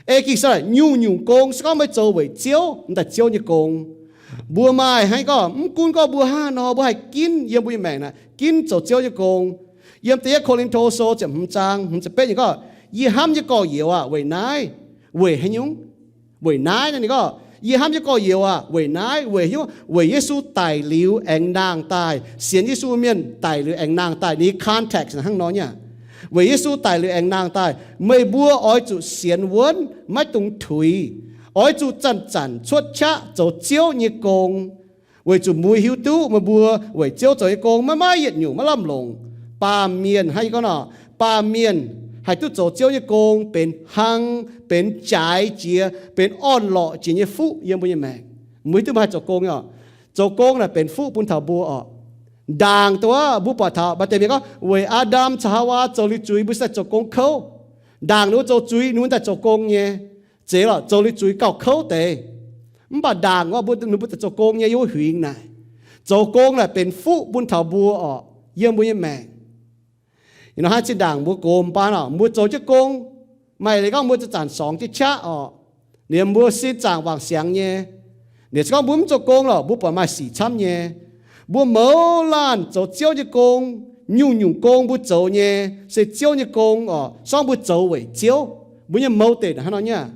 Ei Ging-Sou naaic nyungc-nyungc gong se gorngv meih zoux weic Ziouv, daaih Ziouv nyei gong. Mbuo maaih hnangv gorngv mv gunv gorngv mbuo hnangv nor, mbuo haih ginv yiem mbuo nyei maengc naaic ginv zoux Ziouv nyei gong. Yiem da'yietv Ko^lin^to Sou ziepc hmz zaang hmz ziepc betv ninh gorngv, yie hnamv nyei gorx-youz aah, weic naaiv, weic haaix nyungc? Weic naaiv naaic ninh gorngv, yie hnamv nyei gorx-youz aah, weic naaiv, weic haaix nyungc? Weic Yesu daic liuz aengx nangh daaih. Sienx Yesu mienh daic liuz aengx nangh daaih. Ninh context hnangv nor nyei. Weic Yesu daic liuz aengx nangh daaih, meih mbuo oix zuqc sienx wuonv, maiv dungx tuix. Oix zuqc zanc-zanc cuotv qaqv zoux Ziouv nyei gong. Weic zuqc mbuo hiuv duqv meih mbuo weic Ziouv zoux nyei gong maiv maaih yietc nyungc maiv lamh longc. Baamh mienh hnangv yie gorngv nor, baamh mienh haih duqv zoux Ziouv nyei gong benx hlang, benx jaaix jiex, benx orn-lorqc jiex nyei fuqv yiem mbuo nyei maengc. Mbuo hiuv duqv mbuo haih zoux gong nyei oc. Zoux gong naaic benx fuqv bun taux mbuo oc. Ndaangc dongh wuov mbuo buatc taux maaih deix mienh gorngv weic Aa^ndam caux Haawaa zoux liuz zuiz mbuo se daaih zoux gong kouv. Ndaangc ninh mbuo zoux zuiz ninh mbuo daaih zoux gong nyei. Zeiz lorqc, zoux liuz zuiz gauh kouv deix. Mv baac ndaangc wuov mbuo, ninh mbuo daaih zoux gong nyei yiem wuov huingx naaic. Zoux gong naaic benx fuqv bun taux mbuo oc, yiem mbuo nyei maengc. Ih hnoi hnangv zinh ndaangc mbuo gox baan oc, mbuo zoux jienv gong, maaih leiz gorngv mbuo zanc-zanc sorngx jienv qaqv oc, liemh mbuo sin zaangc wangc siangx nyei. Liemh se gorngv mbuo mv zoux gong lorqc, mbuo buatc maaih sic camv nyei. Mbuo mouz laanh zoux Ziouv nyei gong, nyungc-nyungc gong mbuo zoux nyei se Ziouv nyei gong oc. Se gorngv mbuo zoux weic Ziouv, mbuo nyei motive hnangv nor nyei aqv.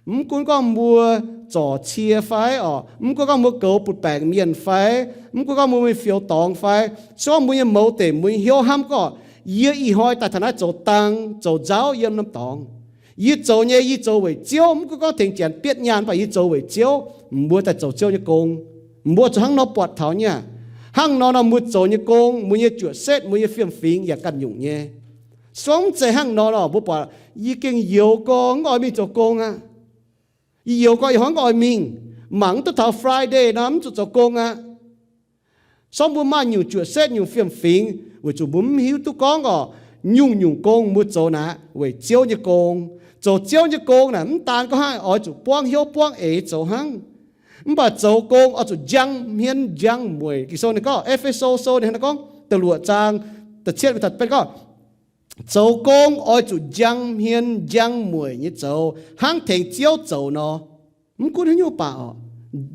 Mv gunv gorngv mbuo zorc cie fai oc, mv gunv gorngv mbuo goux butv-baengc mienh fai, mv gunv gorngv mbuo mingh fioux dorngx fai, se gorngv mbuo nyei motive, mbuo nyei hnyouv hnamv gorngv, yie ih hnoi daaih taux naaiv zoux dang zoux nzauv yiem norm dorngx, yie zoux nyei, yie zoux weic Ziouv, mv gunv gorngv tengx janx bietv nyaanh, mv baac yie zoux weic Ziouv, mbuo daaih zoux Ziouv nyei gong. Mbuo zuqc hnangv nor buatc taux nyei aqv. Hnangv nor nor mbuo zoux nyei gong, mbuo nyei juoqc setv, mbuo nyei fiem-fingx yaac ganh nyungc nyei. Se gorngv mv zeiz hnangv nor nor, mbuo buatc, yie gengh youx gorx mv oix mingh zoux gong aqv. Yie youx gorx ih hnoi mv oix mingh, mangc mv duqv taux Friday nor mv zuqc zoux gong aqv. Se gorngv mbuo maaih nyungc juoqc setv, nyungc fiem-fingx, weic zuqc mbuo mv hiuv duqv gorngv oc, nyungc-nyungc gong mbuo zoux naaic weic Ziouv nyei gong. Zoux Ziouv nyei gong naaic mv daan gorngv hnangv oix zuqc buangv hnyouv buangv eix zoux hnangv, mv baac zoux gong oix zuqc njang hmien njang mueic. Ging-Sou ninh gorngv, E^fe^so Sou ninh hnangv naaiv gorngv, da'luoqc zaang, da'cietv gorngv, zoux gong oix zuqc njang hmien njang mueic nyei zoux, hnangv tengx Ziouv zoux nor. Mv gunv haaix nyungc baac oc,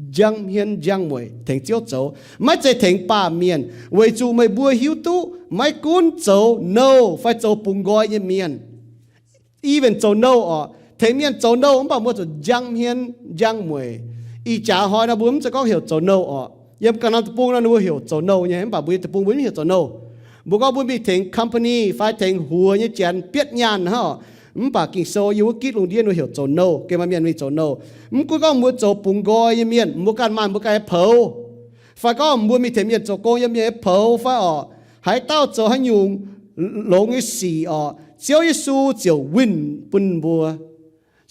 njang hmien njang mueic tengx Ziouv zoux, maiv zeiz tengx baamh mienh, weic zuqc meih mbuo hiuv duqv maiv gunv zoux nouh fai zoux bungx nqoi nyei mienh, even zoux nouh oc, tengx mienh zoux nouh mv baac mbuo zuqc njang hmien njang mueic. Ih jaax hnoi nor mbuo mv zeiz gorngv heuc zoux nouh oc. Yiem ganh norm deic-bung nor ninh mbuo heuc zoux nouh nyei, mv baac mbuo nyei deic-bung mbuo mv heuc zoux nouh. Mbuo gorngv mbuo mingh tengx company fai tengx huox nyei janx bietv nyaanh hnangv oc. Mv baac Ging-Sou yiem wuov gitv lungh ndiev ninh mbuo heuc zoux nouh, gengh maaih mienh mingh zoux nouh. Mv gunv gorngv mbuo zoux bungx nqoi nyei mienh, mbuo ganh maaih mbuo ganh nyei poux, fai gorngv mbuo mingh tengx mienh zoux gong yiem mienh nyei poux fai oc, haaix dauh zoux haaix nyungc longx nyei sic oc, Ziouv Yesu ziouc winh bun mbuo.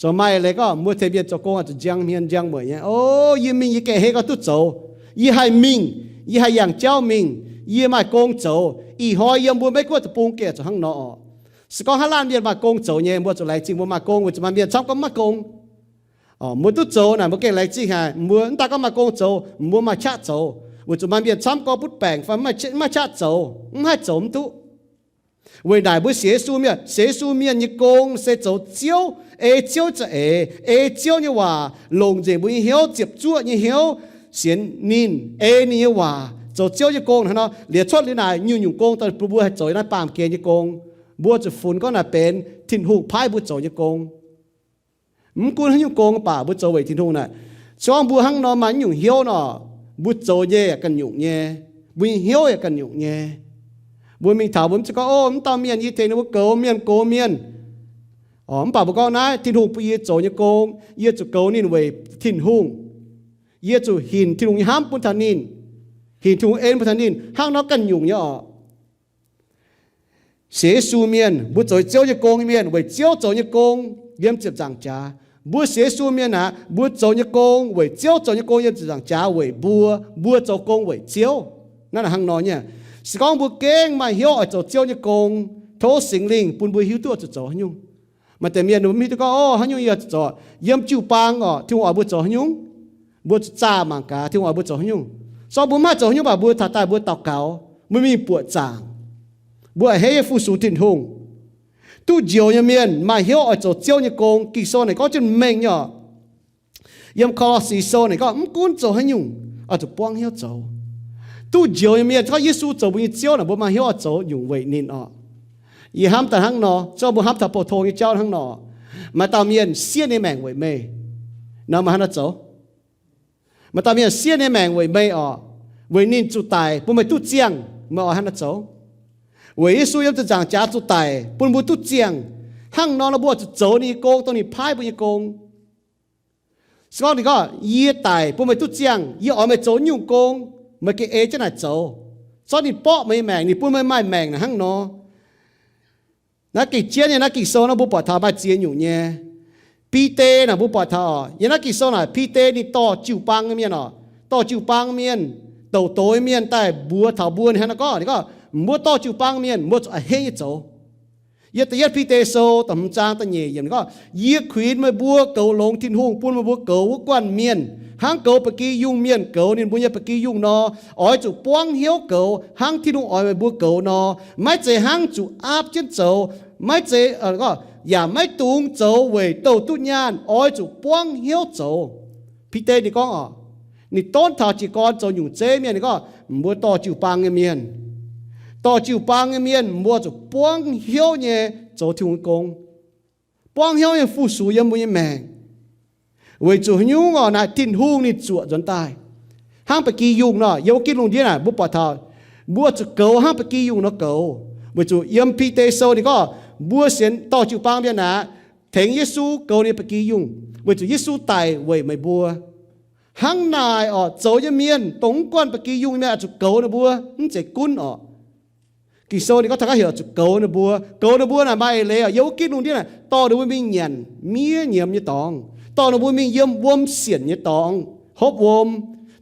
Zoux maaih leiz gorngv mbuo tengx mienh zoux gong zuqc njang hmien njang mueic nyei. O, yie mingh yie gengh hei gorngv duqv zoux. Yie haih mingh, yie haih yangh jauv mingh, yie maaih gong zoux. Ih hnoi yiem mbuo Meiv Guoqv deic-bung gengh zuqc hnangv nor oc. Se gorngv haaix laanh mienh maaih gong zoux nyei, mbuo zuqc laengz zingh mbuo maaih gong, weic zuqc maaih mienh camv gorngv maiv maaih gong. Mbuo duqv zoux naaic mbuo gengh laengz zingh haic. Mbuo mv daan gorngv maaih gong zoux, mbuo maaih qaqv zoux, weic zuqc maaih mienh camv gorngv butv baengc fai maiv qaqv zoux, mv haih zoux mv duqv. Weic naaic mbuo sienx Yesu mienh, sienx Yesu mienh nyei gong se zoux Ziouv, ei Ziouv za'eix, ei Ziouv nyei waac longc nzengc mbuo nyei hnyouv, ziepc zuoqv nyei hnyouv sienx ninh, ei ninh nyei waac zoux Ziouv nyei gong hnangv nor. Liuz cuotv liuz naaic nyungc-nyungc gong daaih bun mbuo haih zoux naaiv baamh gen nyei gong. Mbuo zuqc funx gorngv naaic benx Tin-Hungh paaiv mbuo zoux nyei gong. Mv gunv haaix nyungc gong baac mbuo zoux weic Tin-Hungh naaic, se gorngv mbuo hnangv nor maaih naaiv nyungc hnyouv nor, mbuo zoux nyei yaac ganh nyungc nyei, mbuo nyei hnyouv yaac ganh nyungc nyei. Mbuo mingh taux mbuo mv zeiz gorngv, O, mv dauh mienh yie tengx ninh mbuo goux, mienh goux mienh. Mv baac mbuo gorngv naaiv, Tin-Hungh bun yie zoux nyei gong, yie zuqc goux ninh weic Tin-Hungh. Yie zuqc hinc Tin-Hungh nyei hnamv bun taux ninh, hinc Tin-Hungh en bun taux ninh, hnangv nor ganh nyungc nyei oc. Sienx Yesu mienh, mbuo zoux Ziouv nyei gong nyei mienh, weic Ziouv zoux nyei gong yiem ziepc nzaangc jaax. Mbuo sienx Yesu mienh aqv, mbuo zoux nyei gong weic Ziouv zoux nyei gong yiem ziepc nzaangc jaax weic mbuo, mbuo zoux gong weic Ziouv. Naaiv hnangv nor nyei. Se gorngv mbuo gengh maaih hnyouv oix zoux Ziouv nyei gong, tov Singx Lingh bun mbuo hiuv duqv oix zuqc zoux haaix nyungc. Maaih deix mienh mv hiuv duqv gorngv, O, haaix nyungc yie zuqc zoux yiem jiu-baang oc, Tin-Hungh oix mbuo zoux haaix nyungc? Mbuo zuqc zaah mangc gaax Tin-Hungh oix mbuo zoux haaix nyungc. Se gorngv mbuo mv haih zoux haaix nyungc baac mbuo taux daaih mbuo daux gaux, mbuo mingh buoqc zaangc, mbuo a'hneiv nyei fu-sux Tin-Hungh. Duqv njoux nyei mienh maaih hnyouv oix zoux Ziouv nyei gong. Ging-Sou naaic gorngv jienv mengh nyei oc. Yiem Ko^lo^si Sou naaic gorngv mv gunv zoux haaix nyungc, oix zuqc buangv hnyouv zoux. Duqv njoux nyei mienh, gorngv Yesu zoux mbuo nyei Ziouv naaic, mbuo maaih hnyouv oix zoux nyungc weic ninh oc. Yie hnamv daaih hnangv nor, se gorngv mbuo hnamv taux pou-tong nyei jauv hnangv nor, maaih dauh mienh siev ninh maengc weic meih, nor meih hnangv naaiv zoux? Maaih dauh mienh siev ninh maengc weic meih oc, weic ninh zuqc daic bun meih duqv ziangh, meih oix hnangv naaiv zoux? Weic Yesu yiem ziepc nzaangc jaax zuqc daic bun mbuo duqv ziangh. Hnangv nor nor mbuo zuqc zoux ninh nyei gong, dongh ninh paaiv mbuo nyei gong. Se gorngv ninh gorngv, Yie daic bun meih duqv ziangh, yie oix meih zoux nyungc gong, meih gengh ei jienv naaic zoux. Se gorngv ninh borqv meih nyei maengc, ninh bun meih maaih maengc naaic hnangv nor. Naaiv gengh jienv nyei, naaiv Ging-Sou nor mbuo buatc taux maaih ziex nyungc nyei. Bide naaic mbuo buatc taux oc, yiem naaiv Ging-Sou naaic Bide ninh dorh jiu-baang nyei mienh oc, dorh jiu-baang mienh, douc doz nyei mienh daaih mbuox taux mbuo, ninh hnangv naaiv gorngv, ninh gorngv, Mbuo dorh jiu-baang mienh, mbuo zuqc a'hneiv nyei zoux. Yiem da'yietv Bide Sou da'hmz zaang da'nyeic yiemc ninh gorngv, Yie kuinx meih mbuo goux longx Tin-Hungh bun meih mbuo goux wuov guanh mienh, hnangv goux ba'gi yungh mienh goux ninh mbuo nyei ba'gi yungh nor, oix zuqc buangv hnyouv goux hnangv Tin-Hungh oix meih mbuo goux nor. Maiv zeiz hnangv zuqc aapv jienv zoux, maiv zeiz, yaac maiv dungx zoux weic douh duqv nyaanh, oix zuqc buangv hnyouv zoux. Bide ninh gorngv oc, ninh donv taux jiez gorn zoux nyungc zeiv mienh, ninh gorngv, Mbuo dorh jiu-baang nyei mienh, dorh jiu-baang nyei mienh, mbuo zuqc buangv hnyouv nyei zoux Tin-Hungh nyei gong, buangv hnyouv nyei fu-sux yiem mbuo nyei maengc. Weic zuqc haaix nyungc orqc? Naaiv Tin-Hungh ninh zuoqc nzuonx daaih hnangv ba'gi yungh nor. Yiem wuov gitv lungh ndiev naaic mbuo buatc taux mbuo zuqc goux hnangv ba'gi yungh nor goux. Weic zuqc yiem Bide Sou ninh gorngv mbuo sienx dorh jiu-baang mienh aeqv, tengx Yesu goux ninh ba'gi yungh, weic zuqc Yesu daic weic meih mbuo. Hnangv naaic orqc, zoux nyei mienh dongh mv guanh ba'gi yungh nyei mienh oix zuqc goux ninh mbuo, mv zeiz gunv orqc. Ging-Sou ninh gorngv taux gaav heuc zuqc goux ninh mbuo. Goux ninh mbuo naaic maaih eix leiz orqc. Yiem wuov gitv lungh ndiev naaic dorh ninh mbuo mingh nyanc miev nyiemz nyei dorngx, dorh ninh mbuo mingh yiem wuom sienc nyei dorngx hopv wuom,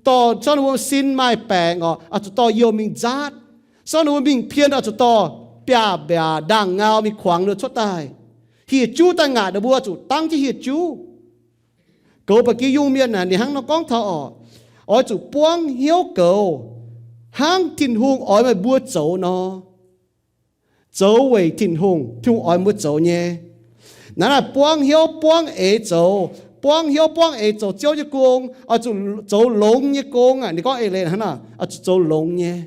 dorh, sortv ninh mbuo sin maaih baengc orqc, oix zuqc dorh youh mingh nzaatv, sortv ninh mbuo mingh pien oix zuqc dorh biaav-mbiaac ndaangh ngau mingh kuangx ninh cuotv daaih. Hieh juv daaih ngaatc ninh mbuo zuqc dangv jienv hieh juv. Goux ba'gi yungh mienh aeqv, ninh hnangv nor gorngv taux orqc, oix zuqc buangv hnyouv goux hnangv Tin-Hungh oix meih mbuo zoux nor. Zoux weic Tin-Hungh, Tin-Hungh oix mbuo zoux nyei. Naaiv naaic buangv hnyouv buangv eix zoux, buangv hnyouv buangv eix zoux Ziouv nyei gong, oix zuqc zoux longx nyei gong aqv. Ninh gorngv eix leiz hnangv naaic, oix zuqc zoux longx nyei.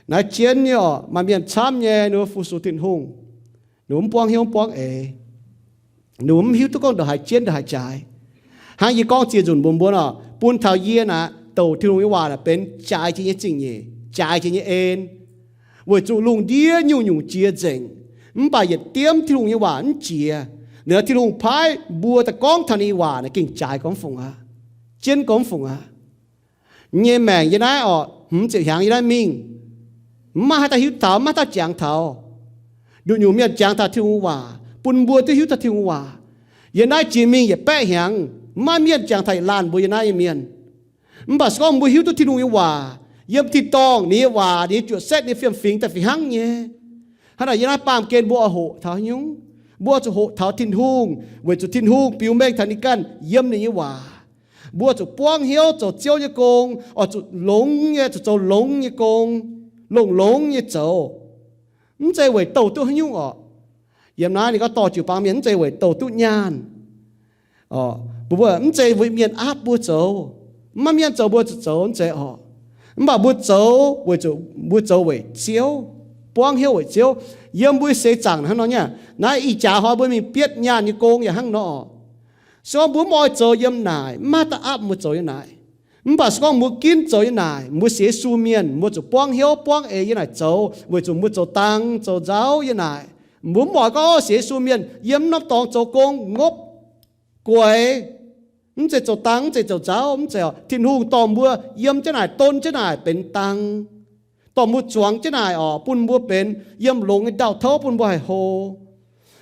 Naaiv jienv nyei orqc, maaih mienh camv nyei, ninh mbuo fu-sux Tin-Hungh, ninh mbuo mv buangv hnyouv mv buangv eix. Ninh mbuo mv hiuv duqv gorngv ndongc haaix jienv ndongc haaix jaaix. Hnangv yie gorngv ziex nzunc mbuox mbuo nor, bun taux yie naaic douc Tin-Hungh nyei waac naaic benx jaaix jiex nyei zingh nyeic, jaaix jiex nyei en. Weic zuqc lungh ndiev nyungc-nyungc jiex nzengc, mv baac yietc diemv Tin-Hungh nyei waac mv jiex. Liuz Tin-Hungh paaiv mbuo daaih gorngv taux ninh nyei waac naaic gengh jaaix gormx fungc aqv, jienv gormx fungc aqv. Nyei maengc yie naaiv orqc, hmz ziepc hnyangx yie naaiv mingh, mv maaih haaix dauh hiuv taux, mv maaih haaix dauh jangx taux. Nduqc nyungc mienh jangx taux Tin-Hungh waac, bun mbuo duqv hiuv taux Tin-Hungh waac. Yie naaiv jiex mingh yietc baeqv hnyangx, mv maaih mienh jangx taux yietc laanh mbuo yie naaiv nyei mienh. Mv baac se gorngv mbuo hiuv duqv Tin-Hungh nyei waac, yiem tin-dorngh ninh nyei waac, ninh nyei juoqc setv, ninh nyei fiem-fingx daaih fih hnangv nyei. Hnangv naaic yie naaiv baamh gen mbuo oix hoqc taux haaix nyungc? Mbuo oix zuqc hoqc taux Tin-Hungh, weic zuqc Tin-Hungh biux mengh taux ninh ganh yiem ninh nyei waac. Mbuo oix zuqc buangv hnyouv zoux Ziouv nyei gong, oix zuqc longx nyei, zuqc zoux longx nyei gong, longx-longx nyei zoux. Mv zeiz weic douh duqv haaix nyungc orqc. Yiem naaiv ninh gorngv dorh jiu-baang mienh mv zeiz weic douh duqv nyaanh. Mbuo mv zeiz weic mienh aapv mbuo zoux, mv maaih mienh zoux mbuo zuqc zoux, mv zeiz orqc. Mv baac mbuo zoux weic zuqc mbuo zoux weic Ziouv, buangv hnyouv weic Ziouv. Yiem mbuo seix zaangc hnangv nor nyei. Naaiv ih jaax hnoi mbuo mingh bietv nyaanh nyei gong yaac hnangv nor orqc. Se gorngv mbuo mv oix zoux yiem naaic, mv maaih dauh aapv mbuo zoux yiem naaic. Mv baac se gorngv mbuo ginv zoux yiem naaic, mbuo sienx Yesu mienh, mbuo zuqc buangv hnyouv buangv eix yiem naaic zoux, weic zuqc mbuo zoux dang zoux nzauv yiem naaic. Mbuo mv oix gorngv sienx Yesu mienh yiem norm dorngx zoux gong ngopv guaix, mv zeiz zoux dang, mv zeiz zoux nzauv, mv zeiz orqc. Tin-Hungh dorh mbuo yiem jienv naaic, don jienv naaic benx dang, dorh mbuo zuangx jienv naaic orqc, bun mbuo benx yiem longx nyei ndau-touv bun mbuo haih hlo.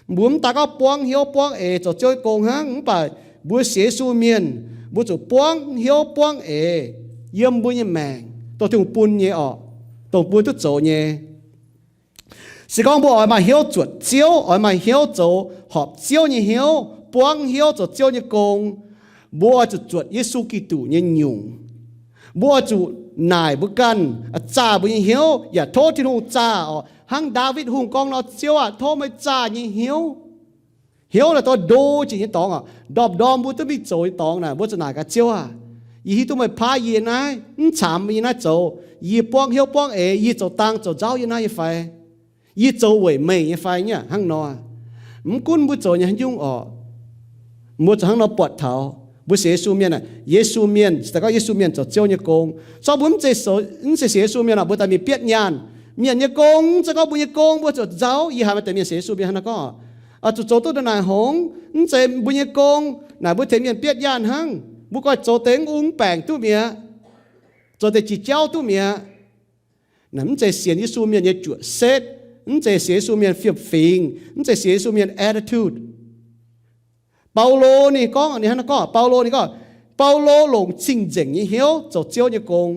Mbuo mv daaih gorngv buangv hnyouv buangv eix zoux Ziouv nyei gong hnangv, mv baac mbuo sienx Yesu mienh, mbuo zuqc buangv hnyouv buangv eix yiem mbuo nyei maengc, dongh Tin-Hungh bun nyei orqc, dongh mbuo duqv zoux nyei. Se gorngv mbuo oix maaih hnyouv zuotc Ziouv, oix maaih hnyouv zoux horpc Ziouv nyei hnyouv, buangv hnyouv zoux Ziouv nyei gong, mbuo oix zuqc zuotc Yesu Giduc nyei nyungc. Mbuo oix zuqc naaic mbuo ganh, zaah mbuo nyei hnyouv, yaac tov Tin-Hungh zaah orqc. Hnangv Ndaawitv Hungh gorngv nor, Ziouv aah, tov meih zaah nyei hnyouv. Hnyouv naaiv dorh ndo jiex nyei dorngx orqc, ndorm-ndorm mbuo duqv mingh zoux nyei dorngx naaic, mbuo zuqc naaic gaax, Ziouv aah, yie hiuv duqv meih paaiv yie naaiv, mv caamx yie naaiv zoux. Yie buangv hnyouv buangv eix, yie zoux dang zoux nzauv yie naaiv nyei fai? Yie zoux weic meih nyei fai? Nyei hnangv nor, mv gunv mbuo zoux nyei haaix nyungc orqc, mbuo zuqc hnangv nor buatc taux. Mbuo sienx Yesu mienh aah, Yesu mienh, se gorngv Yesu mienh zoux Ziouv nyei gong, zorqv mbuo mv zeiz, mv zeiz sienx Yesu mienh orqc, mbuo daaih mingh bietv nyaanh. Mienh nyei gong, se gorngv mbuo nyei gong mbuo zuqc nzauv. Yie haiz maaih deix mienh sienx Yesu mienh hnangv nor gorngv, oix zuqc zoux duqv ndongc naaic hngongx, mv zeiz mbuo nyei gong naaic mbuo tengx mienh bietv nyaanh hnangv. Mbuo goiv zoux deix mv ung baengc duqv mi'aqv, zoux deix jiex jauv duqv mi'aqv. Naaic mv zeiz sienx Yesu mienh nyei juoqc setv, mv zeiz sienx Yesu mienh fiem-fingx, mv zeiz sienx Yesu mienh attitude. Baulo ninh gorngv, ninh hnangv naaiv gorngv, Baulo ninh gorngv, Baulo longc cing-nzengc nyei hnyouv zoux Ziouv nyei gong.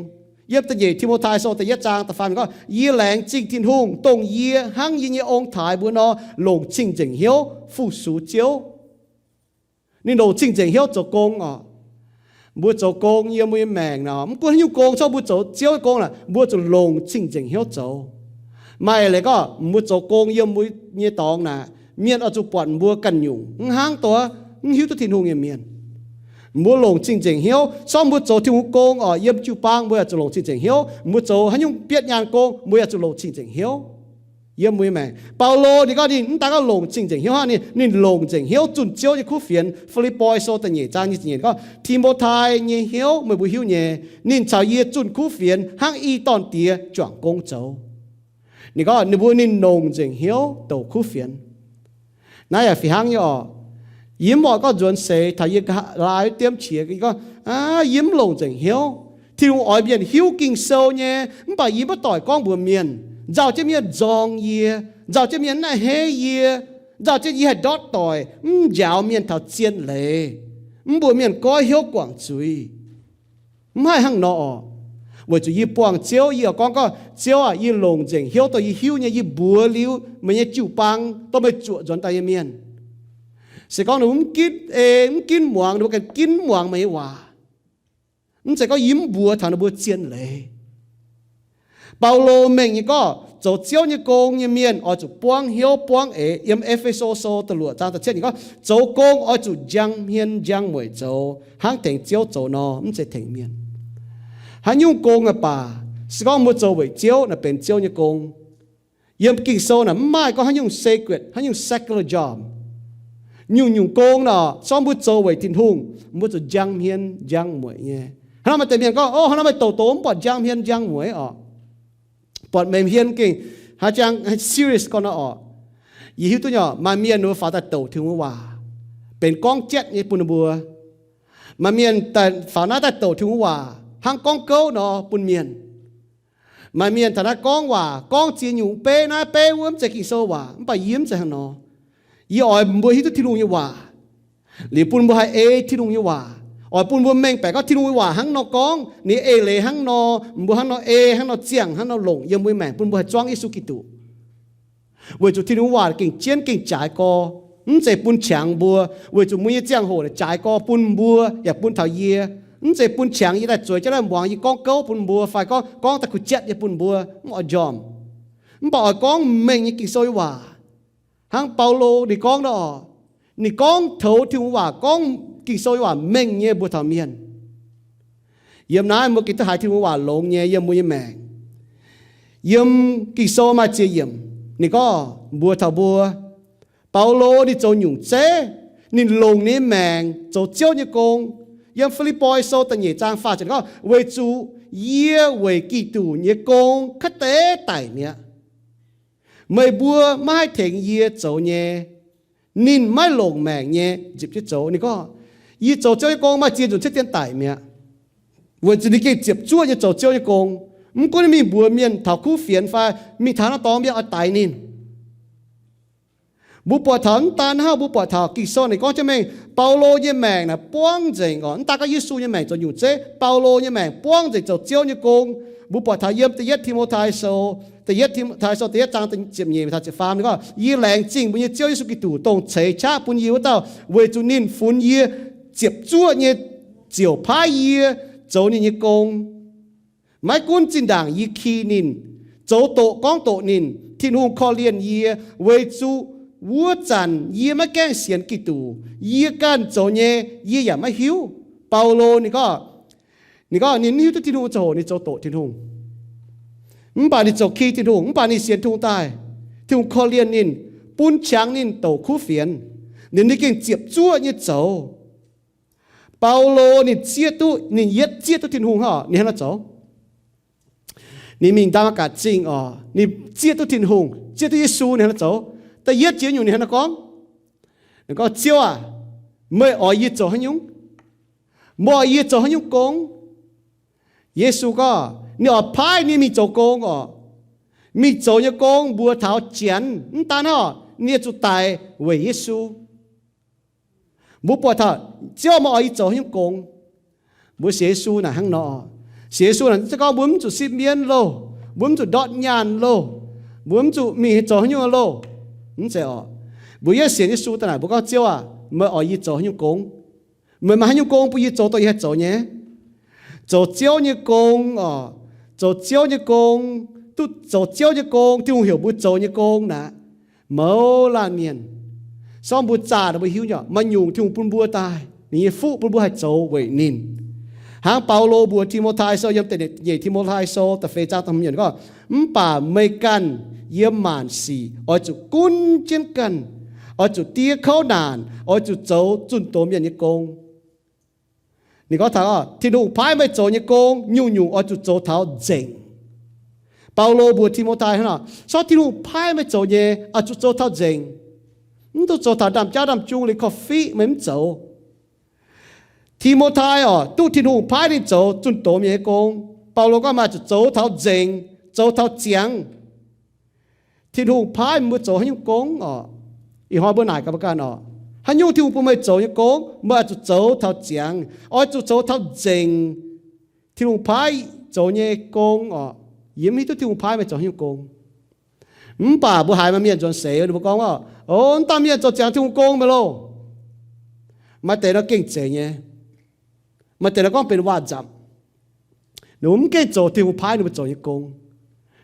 Yiem da'nyeic Ti^mo^tai Sou da'yietv zaang da'faam ninh gorngv, Yie laengz zingh Tin-Hungh, dongh yie hnangv yie nyei ong-taaix mbuo nor, longc cing-nzengc hnyouv fu-sux Ziouv. Ninh longc cing-nzengc hnyouv zoux gong orqc. Mbuo zoux gong yiem mbuo nyei maengc naaic, mv gunv haaix nyungc gong, zorqv mbuo zoux Ziouv nyei gong naaic, mbuo zuqc longc cing-nzengc hnyouv zoux. Maaih eix leiz gorngv mbuo zoux gong yiem mbuo nyei dorngx naaic, mienh oix zuqc buatc mbuo ganh nyungc, mv hnangv dongh mv hiuv duqv Tin-Hungh nyei mienh. Mbuo longc cing-nzengc hnyouv. Sorng mbuo zoux Tin-Hungh gong oc, yiem jiu-baang mbuo yaac zuqc longc cing-nzengc hnyouv. Mbuo zoux haaix nyungc bietv nyaanh gong, mbuo yaac zuqc longc cing-nzengc hnyouv. Yiem mbuo nyei maengc, Baulo ninh gorngv ninh mv daan gorngv longc cing-nzengc hnyouv hnangv, ninh, ninh longc nzengc hnyouv zunh Ziouv nyei kuv fienx. Fi^lipv^poi Sou da'nyeic zaang nyic ziepc nyeic gorngv, Ti^mo^tai nyei hnyouv meih mbuo hiuv nyei, ninh caux yie zunh kuv fienx hnangv i dorn-diex juangc gong zoux. Ninh gorngv ninh mbuo ninh longc nzengc hnyouv douc kuv fienx. Naaiv yaac fih hnangv nyei oc. Yie mv oix gorngv nzuonx seix taux yie ga'naaiv diemv qiex, yie gorngv, aa, yie mv longc nzengc hnyouv. Tin-Hungh oix mienh hiuv Ging-Sou nyei, mv baac yie maiv doic gorngv mbuox mienh. Nzauh jienv mienh nzorng yie, nzauh jienv mienh naaiv-hei yie, nzauh jienv yie haih ndortv doic, mv njaaux mienh taux zien leiz, mv mbuox mienh goiv hnyouv guangc zuiz. Mv haih hnangv nor oc. Weic zuqc yie buangh Ziouv, yie oix gorngv, gorngv, Ziouv aah, yie longc nzengc hnyouv dongh yie hiuv nyei, yie mbuox liuz meih nyei jiu-baang, dongh meih zuoqc nzuonx daaih nyei mienh. Se gorngv ninh mbuo mv ginv ei, mv ginv muangx, ninh mbuo ganh ginv muangx meih nyei waac. Mv zeiz gorngv yie mv mbuox taux ninh mbuo zien leiz. Baulo mengh nyei gorngv zoux Ziouv nyei gong nyei mienh oix zuqc buangv hnyouv buangv eix. Yiem E^fe^so Sou da'luoqc zaang da'cietv ninh gorngv, zoux gong oix zuqc njang hmien njang mueic zoux, hnangv tengx Ziouv zoux nor, mv zeiz tengx mienh. Haaix nyungc gong aah baac, se gorngv mbuo zoux weic Ziouv naaic benx Ziouv nyei gong. Yiem Ging-Sou naaic mv maaih gorngv haaix nyungc sacred, haaix nyungc secular job. Nyungc-nyungc gong naaic, se gorngv mbuo zoux weic Tin-Hungh, mbuo zuqc njang hmien njang mueic nyei. Hnangv naaiv maaih deix mienh gorngv, o, hnangv naaiv maaih douc douc mv buatc njang hmien njang mueic orqc. Buatc meih hmien gengh haaix jangx serious gorngv nor orqc. Yie hiuv duqv nyei, maaih mienh ninh mbuo faaux daaih douc Tin-Hungh waac, benx gorngv jatv nyei bun ninh mbuo. Maaih mienh daaih faaux naaiv daaih douc Tin-Hungh waac hnangv gorngv gouv nor bun mienh. Maaih mienh taux naaiv gorngv waac, gorngv ziex nyungc beiv naaiv beiv wuov, mv zeiz Ging-Sou waac, mv baac yie mv zeiz hnangv nor. Yie oix mbuo hiuv duqv Tin-Hungh nyei waac, liuz bun mbuo haih ei Tin-Hungh nyei waac. Oix bun mbuo mengh baeqc gorngv Tin-Hungh nyei waac hnangv nor gorngv, ninh nyei eix leiz hnangv nor, mbuo hnangv nor ei, hnangv nor ziangh, hnangv nor longc yiem mbuo nyei maengc, bun mbuo haih zuangv Yesu Giduc. Weic zuqc Tin-Hungh waac gengh jienv gengh jaaix gorx, mv zeiz bun qangx mbuo. Weic zuqc mbuo nyei ziangh hoc jaaix gorx bun mbuo yaac bun taux yie. Mv zeiz bun qangx yie daaih zueiz jienv daaih muangx yie gorngv gouv bun mbuo fai gorngv, gorngv daaih kuh jatv nyei bun mbuo, mv oix njormh. Mv baac oix gorngv mengh nyei Ging-Sou nyei waac. Hnangv Baulo ninh gorngv nor, ninh gorngv toux Tin-Hungh waac, gorngv Ging-Sou nyei waac mengh nyei mbuox taux mienh. Yiem naaiv mbuo gengh duqv haiz Tin-Hungh waac longx nyei yiem mbuo nyei maengc. Yiem Ging-Sou maaih ziex yiemc, ninh gorngv mbuox taux mbuo, Baulo ninh zoux nyungc zeiv, ninh longc ninh nyei maengc zoux Ziouv nyei gong. Yiem Fi^lipv^poi Sou da'nyeic zaang faah ziepc gorngv, weic zuqc yie weic Giduc nyei gong kaav deix daic mi'aqv. Meih mbuo maiv haih tengx yie zoux nyei, ninh maiv longc maengc nyei ziepc jienv zoux. Ninh gorngv, yie zoux Ziouv nyei gong maaih ziex nzunc cuotv dien daic mi'aqv. Weic zuqc ninh gengh ziepc zuoqv nyei zoux Ziouv nyei gong. Mv gunv ninh mingh mbuox mienh taux kuv fienx fai mingh taux naaiv dorngx mienh oix daix ninh. Mbuo buatc taux mv daan hnangv, mbuo buatc taux Ging-Sou naaic gorngv jienv mengh, Baulo nyei maengc naaic buangv nzengc oc. Mv daan gorngv Yesu nyei maengc zoux nyungc zeiv, Baulo nyei maengc buangv nzengc zoux Ziouv nyei gong. Mbuo buatc taux yiem Da'yietv Ti^mo^tai Sou, Da'yietv Ti^mo^tai Sou da'yietv zaang ziepc nyeic taux ziepc faam ninh gorngv, yie laengz zingh mbuo nyei Ziouv Yesu Giduc, dongh ceix qaqv bun yie wuov dauh, weic zuqc ninh funx yie ziepc zuoqv nyei ziouc paaiv yie zoux ninh nyei gong. Maiv gunv zinh ndaangc yie ki ninh, zoux doqc gorngv doqc ninh, Tin-Hungh korv-lienh yie, weic zuqc wuov zanc yie maiv gaengh sienx Giduc, yie ganh zoux nyei yie yaac maiv hiuv. Baulo ninh gorngv, ninh gorngv ninh mv hiuv duqv Tin-Hungh ziangh hoc ninh zoux doqc Tin-Hungh. Mv baac ninh zoux ki Tin-Hungh, mv baac ninh sienx Tin-Hungh daaih, Tin-Hungh korv-lienh ninh, bun qangx ninh douc kuv fienx. Ninh, ninh gengh ziepc zuoqv nyei zoux. Baulo ninh zieqv duqv, ninh yietv zieqv duqv Tin-Hungh hnangv, ninh hnangv nor zoux. Ninh mingh Ndaa^matv^gatc Zingh oc, ninh zieqv duqv Tin-Hungh, zieqv duqv Yesu, ninh hnangv nor zoux. Da'yietv jiex nyungc ninh hnangv nor gorngv, ninh gorngv, Ziouv aac, meih oix yie zoux haaix nyungc? Meih oix yie zoux haaix nyungc gong? Yesu gorngv ninh oix paaiv ninh mingh zoux gong oc. Mingh zoux nyei gong mbuox taux Janx, mv daan hnangv, ninh zuqc daic weic Yesu. Mbuo buatc taux, Ziouv, meih oix yie zoux haaix nyungc gong? Mbuo sienx Yesu naaic hnangv nor. Sienx Yesu naaic se gorngv mbuo mv zuqc sipv mienv loh, mbuo mv zuqc ndortv nyaanh loh, mbuo mv zuqc mingh zoux haaix nyungc loh. Mv zeiz oc. Mbuo yietv sienx Yesu daaih naaic, mbuo gorngv, Ziouv aac, meih oix yie zoux haaix nyungc gong? Meih maaih haaix nyungc gong bun yie zoux dongh yie haih zoux nyei? Zoux Ziouv nyei gong oc. Zoux Ziouv nyei gong, duqv zoux Ziouv nyei gong, Tin-Hungh heuc mbuo zoux nyei gong naaic, mouz laanh mienh, se gorngv mbuo zaah mbuo hiuv nyei, maaih nyungc Tin-Hungh bun mbuo daaih. ninh nyei fuqv bun mbuo haih zoux weic ninh. Hnangv Baulo mbuox Ti^mo^tai Sou yiem da'nyeic Ti^mo^tai Sou da'feix zaang da'hmz yiemc gorngv, mv baac meih ganh yiem maanc sic oix zuqc gunv jienv ganh, oix zuqc diev kouv naanc, oix zuqc zoux zunh doz mienh nyei gong. Ninh gorngv taux, Tin-Hungh paaiv meih zoux nyei gong nyungc-nyungc oix zuqc zoux taux nzengc. Baulo mbuox Ti^mo^tai hnangv nor, se gorngv Tin-Hungh paaiv meih zoux nyei, oix zuqc zoux taux nzengc. Mv duqv zoux taux ndaamv-jaav ndaamv-jung liuz korv-fiqv meih mv zoux. Ti^mo^tai oc, duqv Tin-Hungh paaiv ninh zoux zunh doz mienh nyei gong. Baulo gorngv meih oix zuqc zoux taux nzengc, zoux taux ziangx. Tin-Hungh paaiv mbuo zoux haaix nyungc gong oc, ih hnoi mbuo naaic gaax mbuo ganh oc, haaix nyungc Tin-Hungh bun meih zoux nyei gong, meih oix zuqc zoux taux ziangx, oix zuqc zoux taux nzengc. Tin-Hungh paaiv zoux nyei gong oc, yie mv hiuv duqv Tin-Hungh paaiv meih zoux haaix nyungc gong. Mv baac mbuo haiz maaih mienh nzuonx seix, ninh mbuo gorngv, O, wuov dauh mienh zoux ziangx Tin-Hungh gong mi'aqv loh. Maaih deix nor gengh zeiz nyei. Maaih deix nor gorngv benx waac-nzamc. Ninh mbuo mv gengh zoux Tin-Hungh paaiv ninh mbuo zoux nyei gong.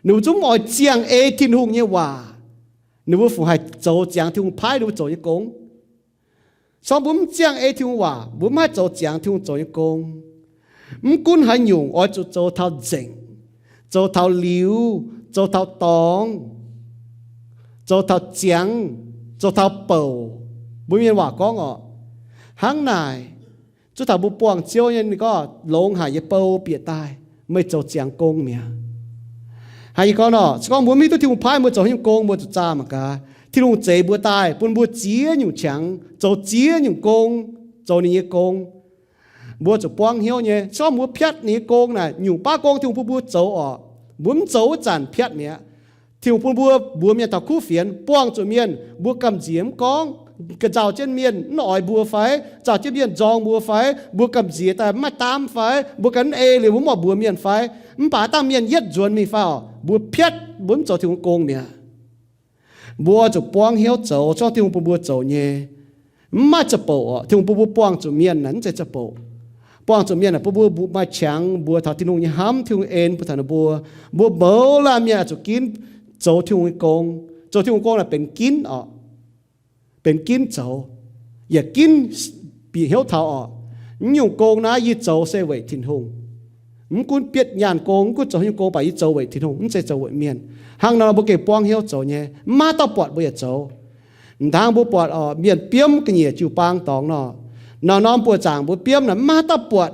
Ninh mbuo zungv mv oix ziangh ei Tin-Hungh nyei waac. Ninh mbuo fungc haih zoux ziangx Tin-Hungh paaiv ninh mbuo zoux nyei gong. Se gorngv mbuo mv ziangh ei Tin-Hungh waac, mbuo mv haih zoux ziangx Tin-Hungh zoux nyei gong. Mv gunv haaix nyungc oix zuqc zoux taux nzengc, zoux taux liuz, zoux taux dorngx, zoux taux ziangx, zoux taux bouc. Mbuo mienh waac gorngv oc, hnangv naaic, zuov taux mbuo buangh Ziouv nyei, ninh gorngv longx haic nyei bou bieqc daaih, meih zoux ziangx gong mi'aqv. Haiz yie gorngv nor, se gorngv mbuo mv hiuv duqv Tin-Hungh paaiv mbuo zoux haaix nyungc gong, mbuo zuqc zaah mangc gaax. Tin-Hungh zeix mbuo daaih bun mbuo ziex nyungc qangx zoux ziex nyungc gong, zoux ninh nyei gong. Mbuo zuqc buangv hnyouv nyei. Se gorngv mbuo piatv ninh nyei gong naaic, nyungc baav gong Tin-Hungh bun mbuo zoux oc, mbuo mv zoux wuov zanc piatv mi'aqv. Tin-Hungh bun mbuo mbuox mienh taux kuv fienx, buangh zuqc mienh, mbuo gamh nziex mv gorngv, ga'nzauh jienv mienh mv oix mbuo fai, nzauh jienv mienh nzorng mbuo fai, mbuo gamh nziex daaih mv maaih daamv fai, mbuo ganh mv ei liuz mbuo mv oix mbuox mienh fai, mv baac dangh mienh yietv nzuonx mingh fai oc, mbuo piatv, mbuo mv zoux Tin-Hungh gong mi'aqv. Mbuo zuqc buangv hnyouv zoux, se gorngv Tin-Hungh bun mbuo zoux nyei. Mv maaih za'bouc oc. Tin-Hungh bun mbuo buangh zuqc mienh naaic mv zeiz za'bouc. Buangh zuqc mienh naaic bun mbuo maaih qangx mbuox taux Tin-Hungh nyei hnamv, Tin-Hungh en bun taux ninh mbuo. Mbuo mouz laanh mienh oix zuqc ginv zoux Tin-Hungh nyei gong. Zoux Tin-Hungh gong naaic benx ginv oc. Benx ginv zoux, yaac ginv bieqc hnyouv taux oc, naaiv nyungc gong naaiv yie zoux se weic Tin-Hungh. Mv gunv bietv nyaanh gong, mv gunv zoux haaix nyungc gong, baac yie zoux weic Tin-Hungh, mv zeiz zoux weic mienh. Hnangv nor mbuo gengh buangv hnyouv zoux nyei, mv maaih dauh buatc mbuo yaac zoux. M'dangx mbuo buatc oc, mienh biomv ga'nyiec jiu-baang dorngx nor, naaiv norm buoqc zaangc mbuo biomv naaic mv maaih dauh buatc.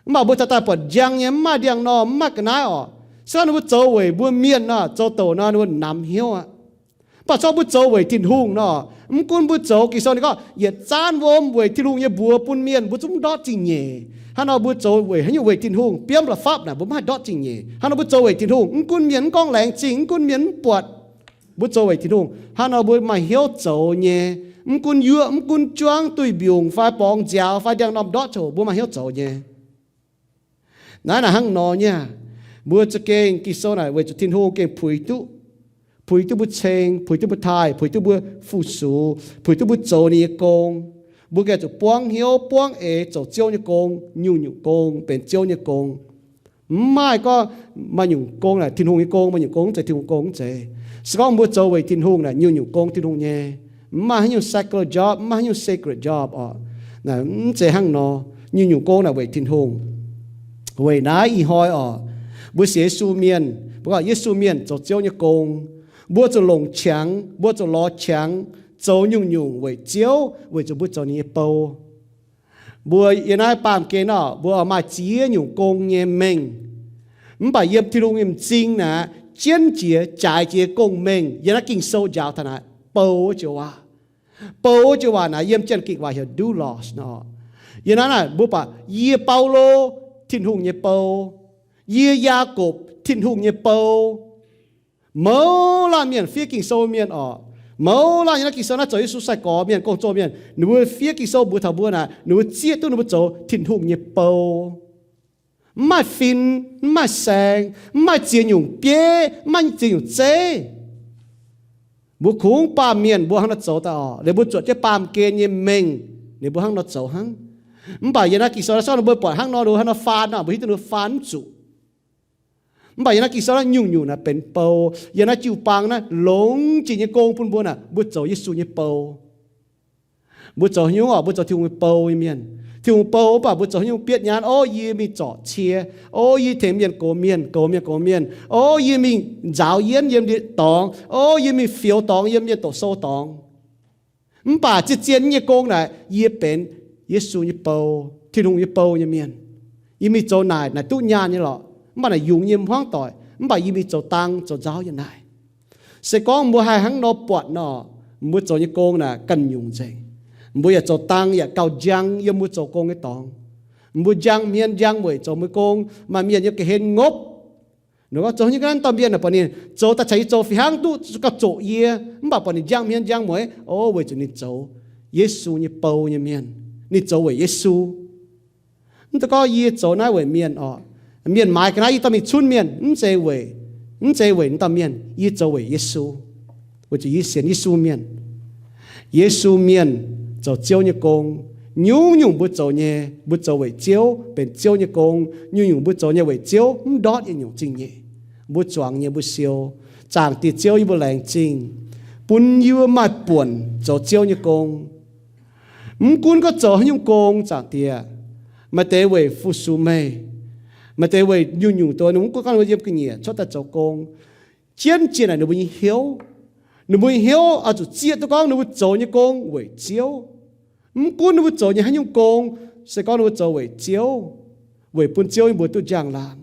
Mv baac mbuo caux daaih buatc njang nyei, mv maaih ndiangx-normh, mv maaih ga'naaiv oc. Se gorngv ninh mbuo zoux weic mbuo mienh nor, zoux douc nor ninh mbuo namx hnyouv aqv. Mv baac se gorngv mbuo zoux weic Tin-Hungh nor, mv gunv mbuo zoux, Ging-Sou ninh gorngv yietc zaanv wuom weic Tin-Hungh nyei mbuox bun mienh, mbuo zungv mv ndortv zingh nyeic. Hnangv nor mbuo zoux weic haaix nyungc? Weic Tin-Hungh biomv la'fapv naaic mbuo mv haih ndortv zingh nyeic. Hnangv nor mbuo zoux weic Tin-Hungh, mv gunv mienh mv gorngv laengz zingh, mv gunv mienh mv buatc, mbuo zoux weic Tin-Hungh. Hnangv nor mbuo maaih hnyouv zoux nyei. Mv gunv yuoqv, mv gunv juangv, duih mbiungc fai borngz nziaaux fai ndiangx-normh ndortv ziouc mbuo maaih hnyouv zoux nyei. Naaiv naaic hnangv nor nyei aqv. Mbuo za'gengh Ging-Sou naaic weic zuqc Tin-Hungh gengh puix duqv, puix duqv mbuo ceng, puix duqv mbuo taaih, puix duqv mbuo fu-sux, puix duqv mbuo zoux ninh nyei gong. Mbuo gengh zuqc buangv hnyouv buangv eix zoux Ziouv nyei gong. Nyungc-nyungc gong benx Ziouv nyei gong. Mv maaih gorngv maaih nyungc gong naaic Tin-Hungh nyei gong, maaih nyungc gong mv zeiz Tin-Hungh gong, mv zeiz. Se gorngv mbuo zoux weic Tin-Hungh naaic nyungc-nyungc gong Tin-Hungh nyei. Mv maaih haaix nyungc secular job, mv maaih haaix nyungc sacred job oc. Naaic mv zeiz hnangv nor. Nyungc-nyungc gong naaic weic Tin-Hungh. Weic naaiv ih hnoi oc, mbuo sienx Yesu mienh, mbuo gorngv Yesu mienh zoux Ziouv nyei gong. Mbuo zuqc longc qangx, mbuo zuqc lorz qangx zoux nyungc-nyungc weic Ziouv, weic zuqc mbuo zoux ninh nyei bou. Mbuo yiem naaiv baamh gen nor, mbuo maaih ziex nyungc gong nyei mengh. Mv baac yiem Tin-Hungh nyei m'zing naaic, jienv jiex, jaaix jiex gong-mengh yiem naaiv Ging-Sou njaaux taux naaic bou joux waac. Bou joux waac naaic yiem Janx-Ging waac heuc doulos nor. Yiem naaiv naaic mbuo baac, yie Baulo, Tin-Hungh nyei bou. Yie Yaakopv, Tin-Hungh nyei bou. Mouz laanh mienh fiev Ging-Sou mienh oc, mouz laanh yiem naaiv Ging-Sou naaiv zoux Yesu sai-gorx mienh, gong-zoh mienh, ninh mbuo fiev Ging-Sou mbuox taux mbuo naaic, ninh mbuo zieqv duqv ninh mbuo zoux Tin-Hungh nyei bou. Mv maaih fin, mv maaih saeng, mv maaih ziex nyungc bieiv, mv maaih ziex nyungc zeiv. Mbuo kungx baamh mienh mbuo hnangv nor zoux daaih oc. Liuz mbuo zuotc jienv baamh gen nyei mengh, ninh mbuo hnangv nor zoux hnangv. Mv baac yiem naaiv Ging-Sou naaiv, se gorngv ninh mbuo buatc hnangv nor, ninh mbuo hnangv nor faan nor, mbuo hiuv duqv ninh mbuo faan mv zuqc. Mv baac yiem naaiv Ging-Sou naaiv nyungc-nyungc naaic benx bou. Yiem naaiv jiu-baang naaiv longx jiex nyei gong bun mbuo naaic, mbuo zoux Yesu nyei bou. Mbuo zoux haaix nyungc orqc? Mbuo zoux Tin-Hungh nyei bou nyei mienh. Tin-Hungh bou mv baac mbuo zoux haaix nyungc? Bietv nyaanh, o, yie mingh zorc cie, o, yie tengx mienh gox mienh, gox mienh gox mienh, o, yie mingh nzaaux yienh yiem ndie-dorngx, o, yie mingh fioux dorngx yiem mienh doqc sou dorngx. Mv baac zien-zien nyei gong naaic, yie benx Yesu nyei bou, Tin-Hungh nyei bou nyei mienh. Yie mingh zoux naaic, naaic duqv nyaanh nyei lorqc, mv baac naaic yungz nyei, mv hmuangv doic, mv baac yie mingh zoux dang, zoux nzauh yiem naaic. Se gorngv mbuo haih hnangv nor buatc nor, mbuo zoux nyei gong naaic ganh nyungc nzengc. Mbuo yaac zoux dang yaac gauh njang yiem mbuo zoux gong nyei dorngx. Mbuo njang hmien njang weic zoux mbuo gong, maaih mienh yiem ga'hlen ngopv. Ninh gorngv, zoux nyei ga'naaiv dauh mienh naaic, buatc ninh zoux daaih caux yie zoux fih hnangv duqv gauh zoqc yie, mv baac buatc ninh njang hmien njang mueiz, o, weic zuqc ninh zoux Yesu nyei bou nyei mienh. Ninh zoux weic Yesu. Mv deix gorngv yie zoux naaiv weic mienh orqc, mienh maaiz ga'naaiv yie dorh mingh cunv mienh, mv zeiz weic, mv zeiz weic dauh mienh, yie zoux weic Yesu, weic zuqc yie sienx Yesu mienh. Yesu mienh zoux Ziouv nyei gong. Nyungc-nyungc mbuo zoux nyei, mbuo zoux weic Ziouv, benx Ziouv nyei gong. Nyungc-nyungc mbuo zoux nyei weic Ziouv, mv ndortv yietc nyungc zingh nyeic. Mbuo zuangx nyei mbuo siou. Zaangc Diex Ziouv, yie mbuo laengz zingh bun yie mbuo maaih buonc zoux Ziouv nyei gong. Mv gunv gorngv zoux haaix nyungc gong, Zaangc Diex, maaih deix weic fu-sux meih, maaih deix weic nyungc-nyungc deix, mv gunv gorngv ninh mbuo yiem ga'nyiec cuotv daaih zoux gong, jienv jiex naaic ninh mbuo nyei hnyouv. Ninh mbuo nyei hnyouv oix zuqc zieqv duqv gorngv ninh mbuo zoux nyei gong weic Ziouv. Mv gunv ninh mbuo zoux nyei haaix nyungc gong, se gorngv ninh mbuo zoux weic Ziouv, weic bun Ziouv nyei mbuox duqv njang-laangc.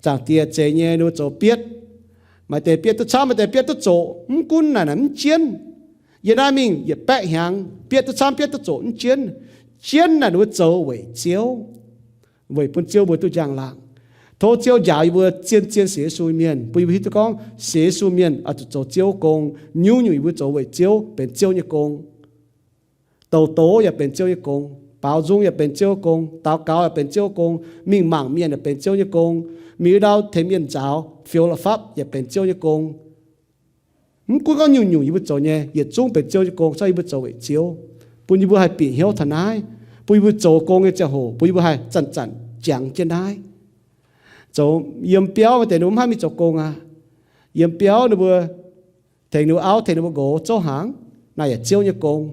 Zaangc Diex, zeiz nyei ninh mbuo zoux bietv, maaih deix bietv duqv camv, maaih deix bietv duqv zoqc, mv gunv naaic, naaic mv jienv. Yiem naaiv mingh yietc baeqv hnyangx, bietv duqv camv, bietv duqv zoqc mv jienv. Jienv naaic ninh mbuo zoux weic Ziouv, weic bun Ziouv mbuox duqv njang-laangc. Tov Ziouv njaaux yie mbuo zien-zien sienx Yesu mienh, bun yie mbuo hiuv duqv gorngv sienx Yesu mienh oix zuqc zoux Ziouv gong. Nyungc-nyungc yie mbuo zoux weic Ziouv, benx Ziouv nyei gong. Douc doz yaac benx Ziouv nyei gong. Baaux nzung yaac benx Ziouv gong. Daux gaux yaac benx Ziouv gong. Mingh mangc mienh yaac benx Ziouv nyei gong. Mingh ndau tengx mienh nzaaux, fioux la'fapv yaac benx Ziouv nyei gong. Mv gunv gorngv nyungc-nyungc yie mbuo zoux nyei, yietc zungv benx Ziouv nyei gong, se yie mbuo zoux weic Ziouv, bun yie mbuo haih bieqc hnyouv taux naaiv, bun yie mbuo zoux gong nyei ziangh hoc bun yie mbuo haih zanc-zanc jangx jienv naaiv. Zoux yiem biauv maaih deix ninh mbuo mv haih mingh zoux gong aqv. Yiem biauv ninh mbuo tengx ninh mbuo auv, tengx ninh mbuo nqox zouv hnaangx, naaiv yaac Ziouv nyei gong.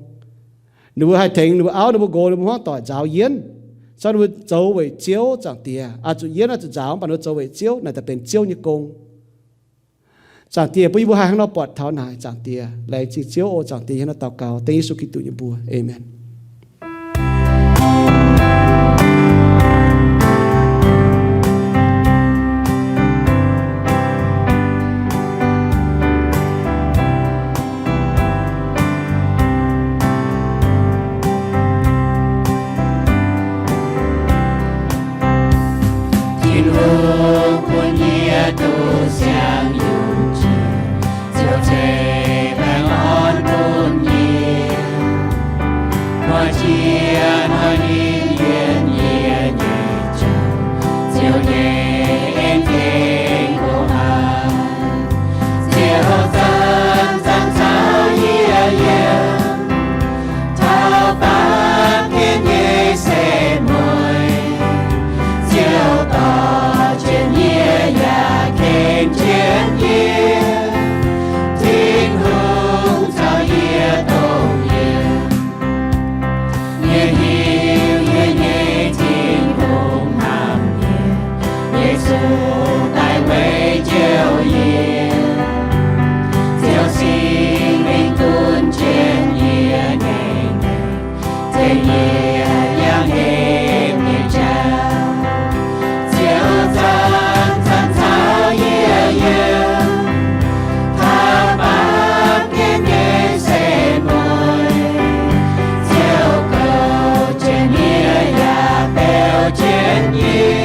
Ninh mbuo haih tengx ninh mbuo auv, ninh mbuo nqox, ninh mbuo hmuangv doic nzaaux yienv, se ninh mbuo zoux weic Ziouv, Zaangc Diex. Oix zuqc yienv, oix zuqc nzaaux, mv baac ninh mbuo zoux weic Ziouv, naaic daaih benx Ziouv nyei gong. Zaangc Diex, bun yie mbuo haih hnangv nor buatc taux naaic, Zaangc Diex. Laengz zingh Ziouv oc, Zaangc Diex, hnangv nor daux gaux dengv Yesu Giduc nyei mbuox. Aamen. Tin-Hungh bun yie duqv siang nyungc jiex, Ziouv ceix baengh orn bun yie. Hnoi-jiex hnoi-ninh yiem yie nyei jauv, Ziouv nyei en tengx kuv haic. Ziouv zanc-zanc caux yie yiem, taux baamh gen nyei setv mueiz. Ziouv dorh jienv yie yaac tengx jienv yie. Tin-Hungh caux yie dongh yiem. Yie hiuv yie nyei Tin-Hungh hnamv yie, Yesu daaih weic jouh yie. Ziouv Singx Lingh gunv jienv yie nyei maengc, tengx yie yangh hepc nyei jauv. Ziouv zanc-zanc caux yie yiem, taux baamh gen nyei setv mueiz. Ziouv goux jienv yie yaac beu jienv yie.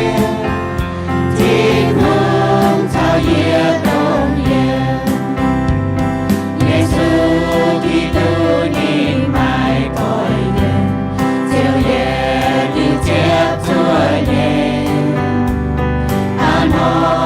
Tin-Hungh caux yie dongh yiem. Yesu Giduc ninh maiv goiv yiem, Ziouv yietc liuz ziepc zuoqv nyei. Aa hnoi